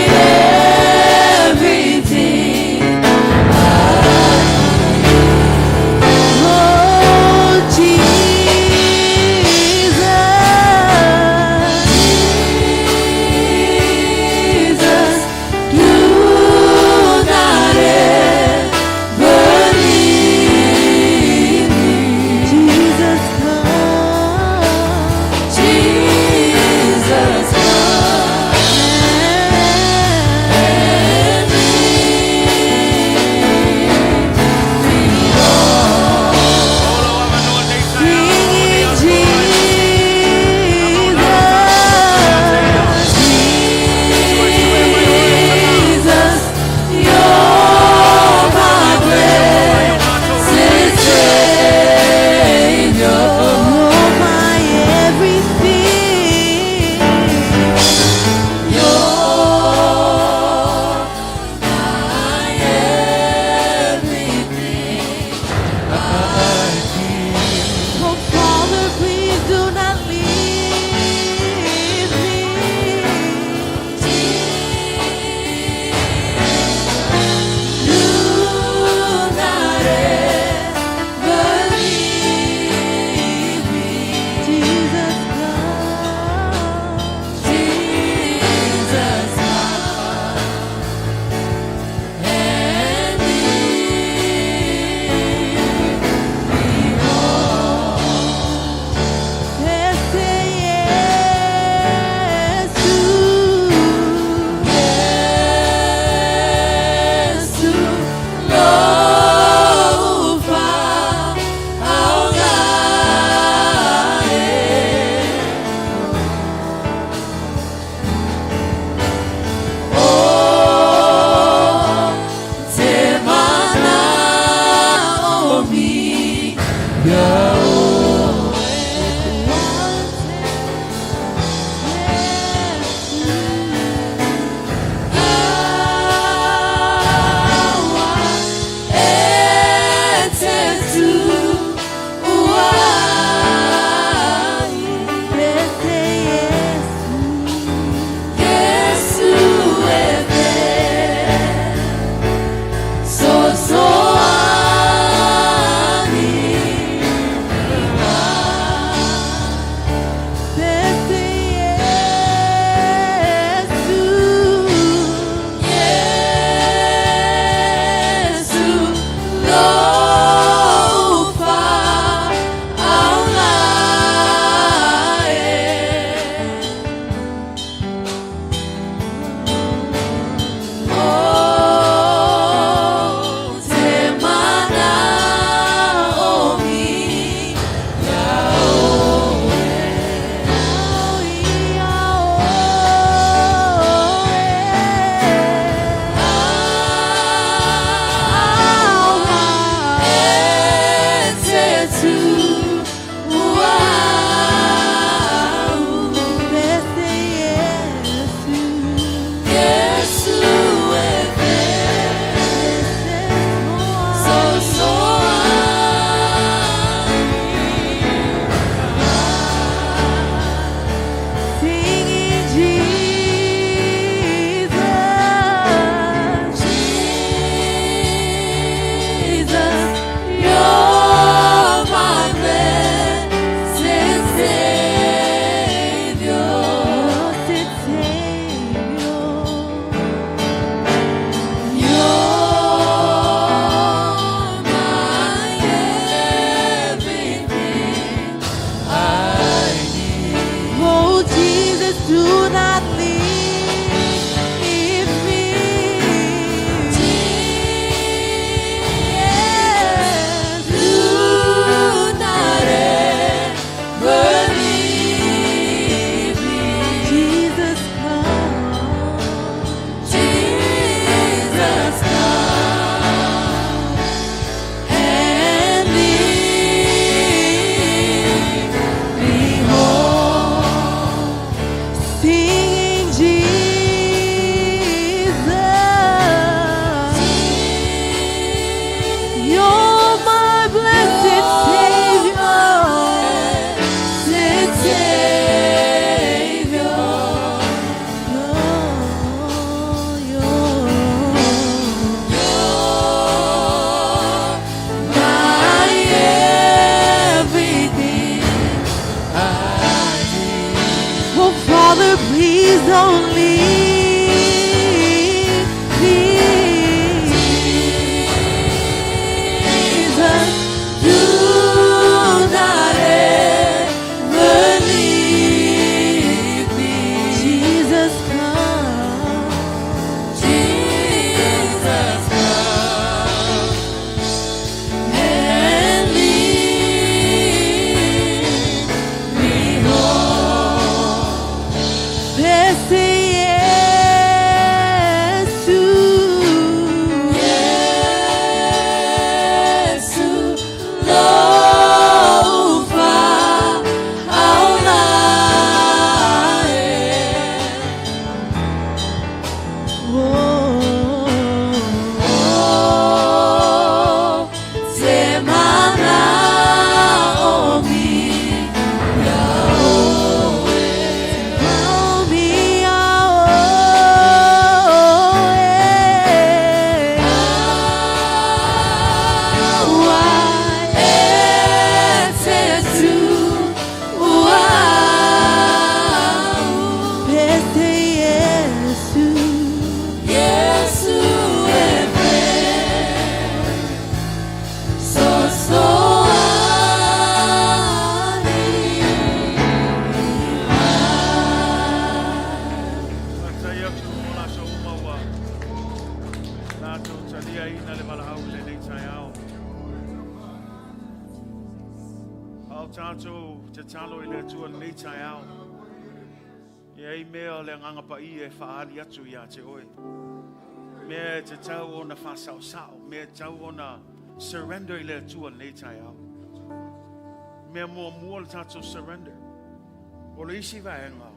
tātou tatalo i le Atua lenei taeao. E ai mea o le Agaga Paia e faaali atu ia te oe. Mea e tatau ona faasaosao, mea e tatau ona surrender i le Atua lenei taeao. Mea muamua le tātou surrender. O le isi vaega,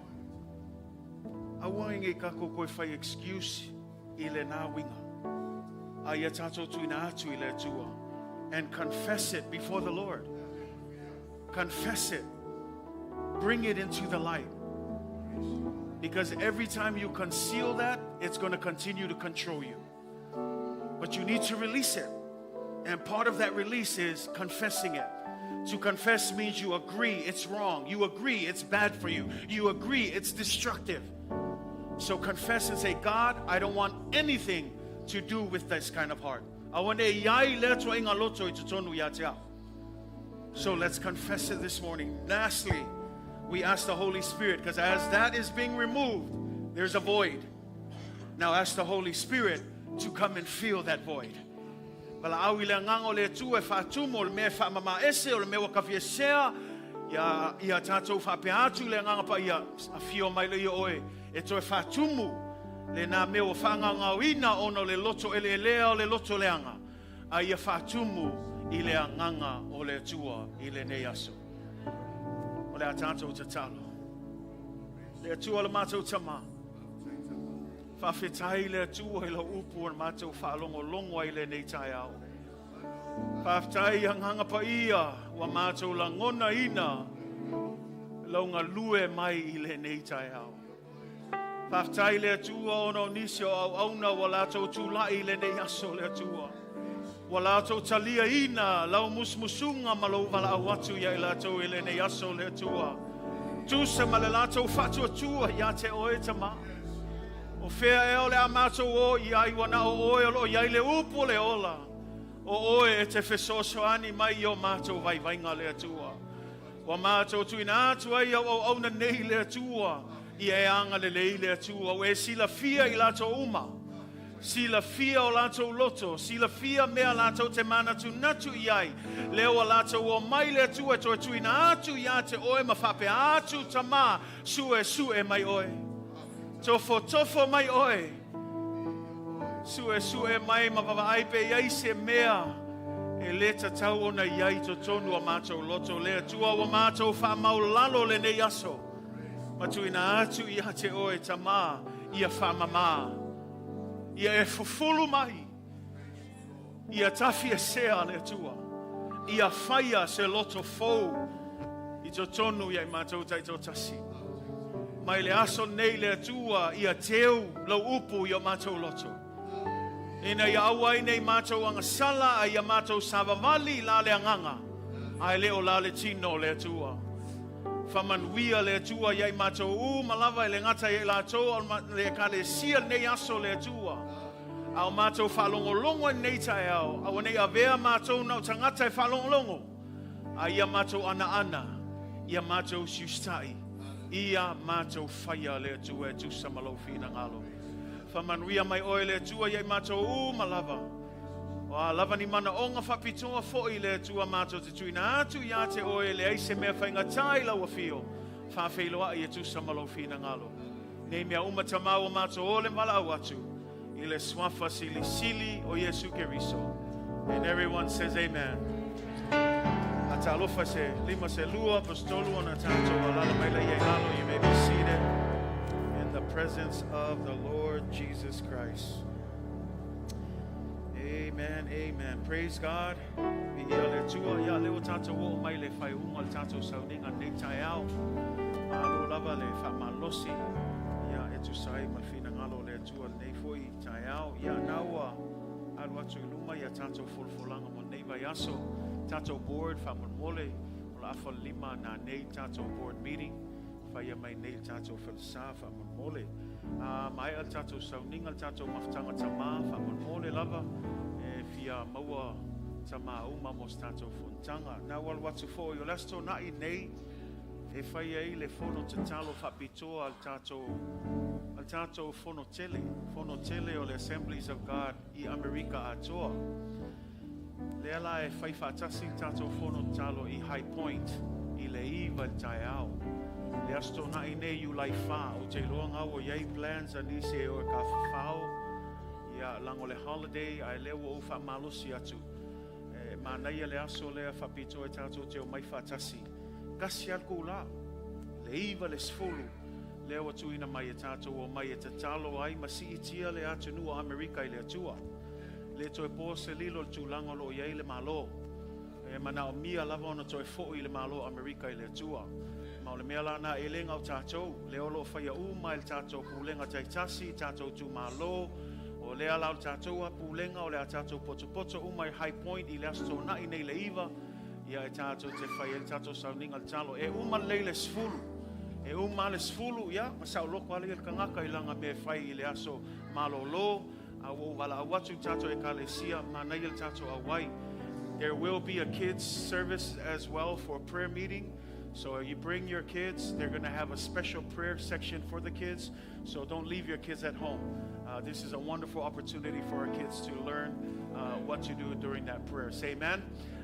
aua nei tātou toe fai excuse i lena uiga. A ia tātou tuuina atu i le Atua. And confess it before the Lord. Confess it. Bring it into the light. Because every time you conceal that, it's going to continue to control you. But you need to release it. And part of that release is confessing it. To confess means you agree it's wrong. You agree it's bad for you. You agree it's destructive. So confess and say, God, I don't want anything to do with this kind of heart. Aua ne i ai lea ituaiga loto i totonu ia te au. So let's confess it this morning. Lastly, we ask the Holy Spirit, because as that is being removed, there's a void. Now ask the Holy Spirit to come and fill that void. Valaau i le Agaga o le Atua e faatumu o le mea e faamama ese o le mea ua kafiesea ia, ia tātou faapea atu i le Agaga Paia, afio mai lea oe e toe faatumu lena mea ua faagaogaoina ona o le loto eleelea o le loto leaga, a ia faatumu i le Agaga o le Atua i lenei aso. O le a tātou tatalo. Le Atua le matou Tama. Faafetai le Atua i lau upu o le matou faalogologo ai lenei taeao. Faafetai Agaga Paia ua matou lagonaina lau galue mai i lenei taeao. Faafetai le Atua ona o nisi o auauna ua latou tulai i lenei aso le Atua. Ua latou taliaina lau musumusuga ma lou valaau atu ia i latou i lenei aso le Atua. Tusa ma le latou faatuatua ia te oe Tama. O fea ea o le a matou o i ai ua na o oe o loo i ai le upu o le ola. O oe e te fesoasoani mai i o matou vaivaiga le Atua. Ua matou tuuina atu ai au auauna nei le Atua, ia e agalelei le Atua, ua e silafia i latou uma. Silafia o latou loto, silafia mea latou te manatunatu i ai. Lea ua latou o mai le Atua e toe tuuina atu ia te oe ma faapea atu, Tama, suesue mai oe. Tofotofo mai oe. Suesue mai ma vaavaai pe i ai se mea e le tatau ona i ai i totonu o matou loto. Le Atua ua matou faamaulalo lenei aso ma tuuina atu ia te oe, Tama, ia faamama. Ia e fufulu mai. Ia tafiesea le Atua. Ia faia se loto fou i totonu ia i matou taitoatasi. Mai le aso nei le Atua, ia teu lau upu i o matou loto. Ina ia aua ai nei matou agasala a ia matou savavali la le Agaga, ae le o la le tino le Atua. Faamanuia le Atua ia i matou uma lava e le gata ia i latou o le Ekalesia lenei aso le Atua. A o matou faalogologo i lenei taeao, aua nei avea matou na o tagata e faalogologo, a ia matou anaana, ia matou usiusitai, ia matou faia le Atua e tusa ma lou finagalo. Faamanuia mai oe le Atua ia i matou uma lava. O a lava ni manaoga faapitoa foi le Atua matou te tuuina atu ia te oe e leai se mea faigata i lau afio, faafeiloai e tusa ma lou finagalo. Nei mea uma Tama ua matou o le valaau atu i le suafa silisili o Iesu Keriso. And everyone says amen. A talofa se lima se lua, pasitolu ona tātou alala mai lea i lalo. You may be seated in the presence of the Lord Jesus Christ. Amen, amen. Praise God. Viia le Atua, ia lea ua tātou oo mai le faaiuga o le tātou sauniga nei taeao. Malo lava le faamalosi, ia e tusa ai ma le finagalo o le Atua lenei foi taeao. Ia na ua alu atu i luma ia tātou folafolaga mo lenei vaiaso. Tātou board faamolemole o le afa 5 nanei tātou board meeting. Faia mai nei le tātou falesa faamolemole. A maea le tātou sauniga, le tātou mafutaga tamā faamolemole lava e fia maua tamā uma mo se tātou fonotaga. Na ua alu atu foi o le Aso Toonai nei e fai ai le fono tatalo faapitoa a le tātou a le tātou fono tele, fono tele o le Assemblies of God i Amerika atoa. Lea la e fai faatasi le tātou fono tatalo i High Point. i le 9 i le taeao. Le Aso Toonai nei Iulai 4, ou te iloa ga ua i ai plans a nisi e o e tafafao, ia, laga o le holiday, ae lea ua ou faamalosi atu. E manaia le aso lea faapitoa e tatou te omai faatasi. Tasi lava le itulā, le 9 le 10, lea ua tuuina mai e tatou omai e tatalo ai ma siitia le atunuu o Amerika i le Atua. Le toe po se lilo i le tulaga o lo o i ai le Malo. E manaomia lava ona toe foi le Malo o Amerika i le Atua. Ma o le mea lana e le gata o tatou, lea o lo o faia uma e le tatou pulega taitasi, tatou itumalo, o lea la o le tatou a pulega, o le a tatou potopoto uma i High Point i le Aso Toonai nei le 9, ia e tatou te fai ai le tatou sauniga le talo. E uma lelei le 10. E uma le 10, ia, ma saoloko ala ia le tagata i lana mea e fai i le aso malolo, a ua ou valaau atu i tatou ekalesia, manaia le tatou auai. There will be a kids service as well for a prayer meeting. So you bring your kids, they're going to have a special prayer section for the kids. So don't leave your kids at home. This is a wonderful opportunity for our kids to learn what to do during that prayer. Say amen.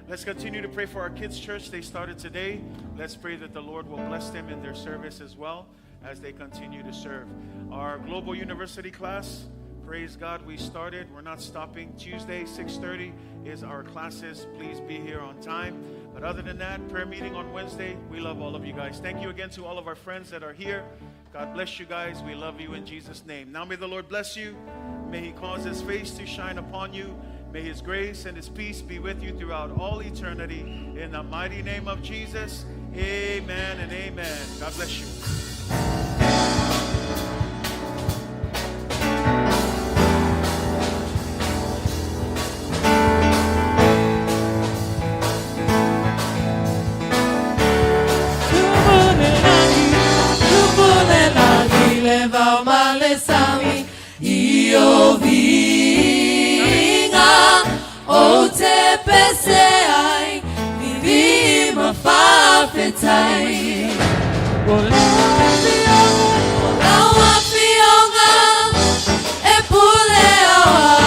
Let's continue to pray for our kids' church. They started today. Let's pray that the Lord will bless them in their service as well as they continue to serve. Our Global University class, praise God, we started. We're not stopping. Tuesday, 6:30 is our classes. Please be here on time. But other than that, prayer meeting on Wednesday. We love all of you guys. Thank you again to all of our friends that are here. God bless you guys. We love you in Jesus' name. Now may the Lord bless you. May he cause his face to shine upon you. May his grace and his peace be with you throughout all eternity. In the mighty name of Jesus, amen and amen. God bless you. Tupu le lagi le vao ma le sami i o viiga ou te pese ai vivi'i ma faafetai. O lau afioga e pule au.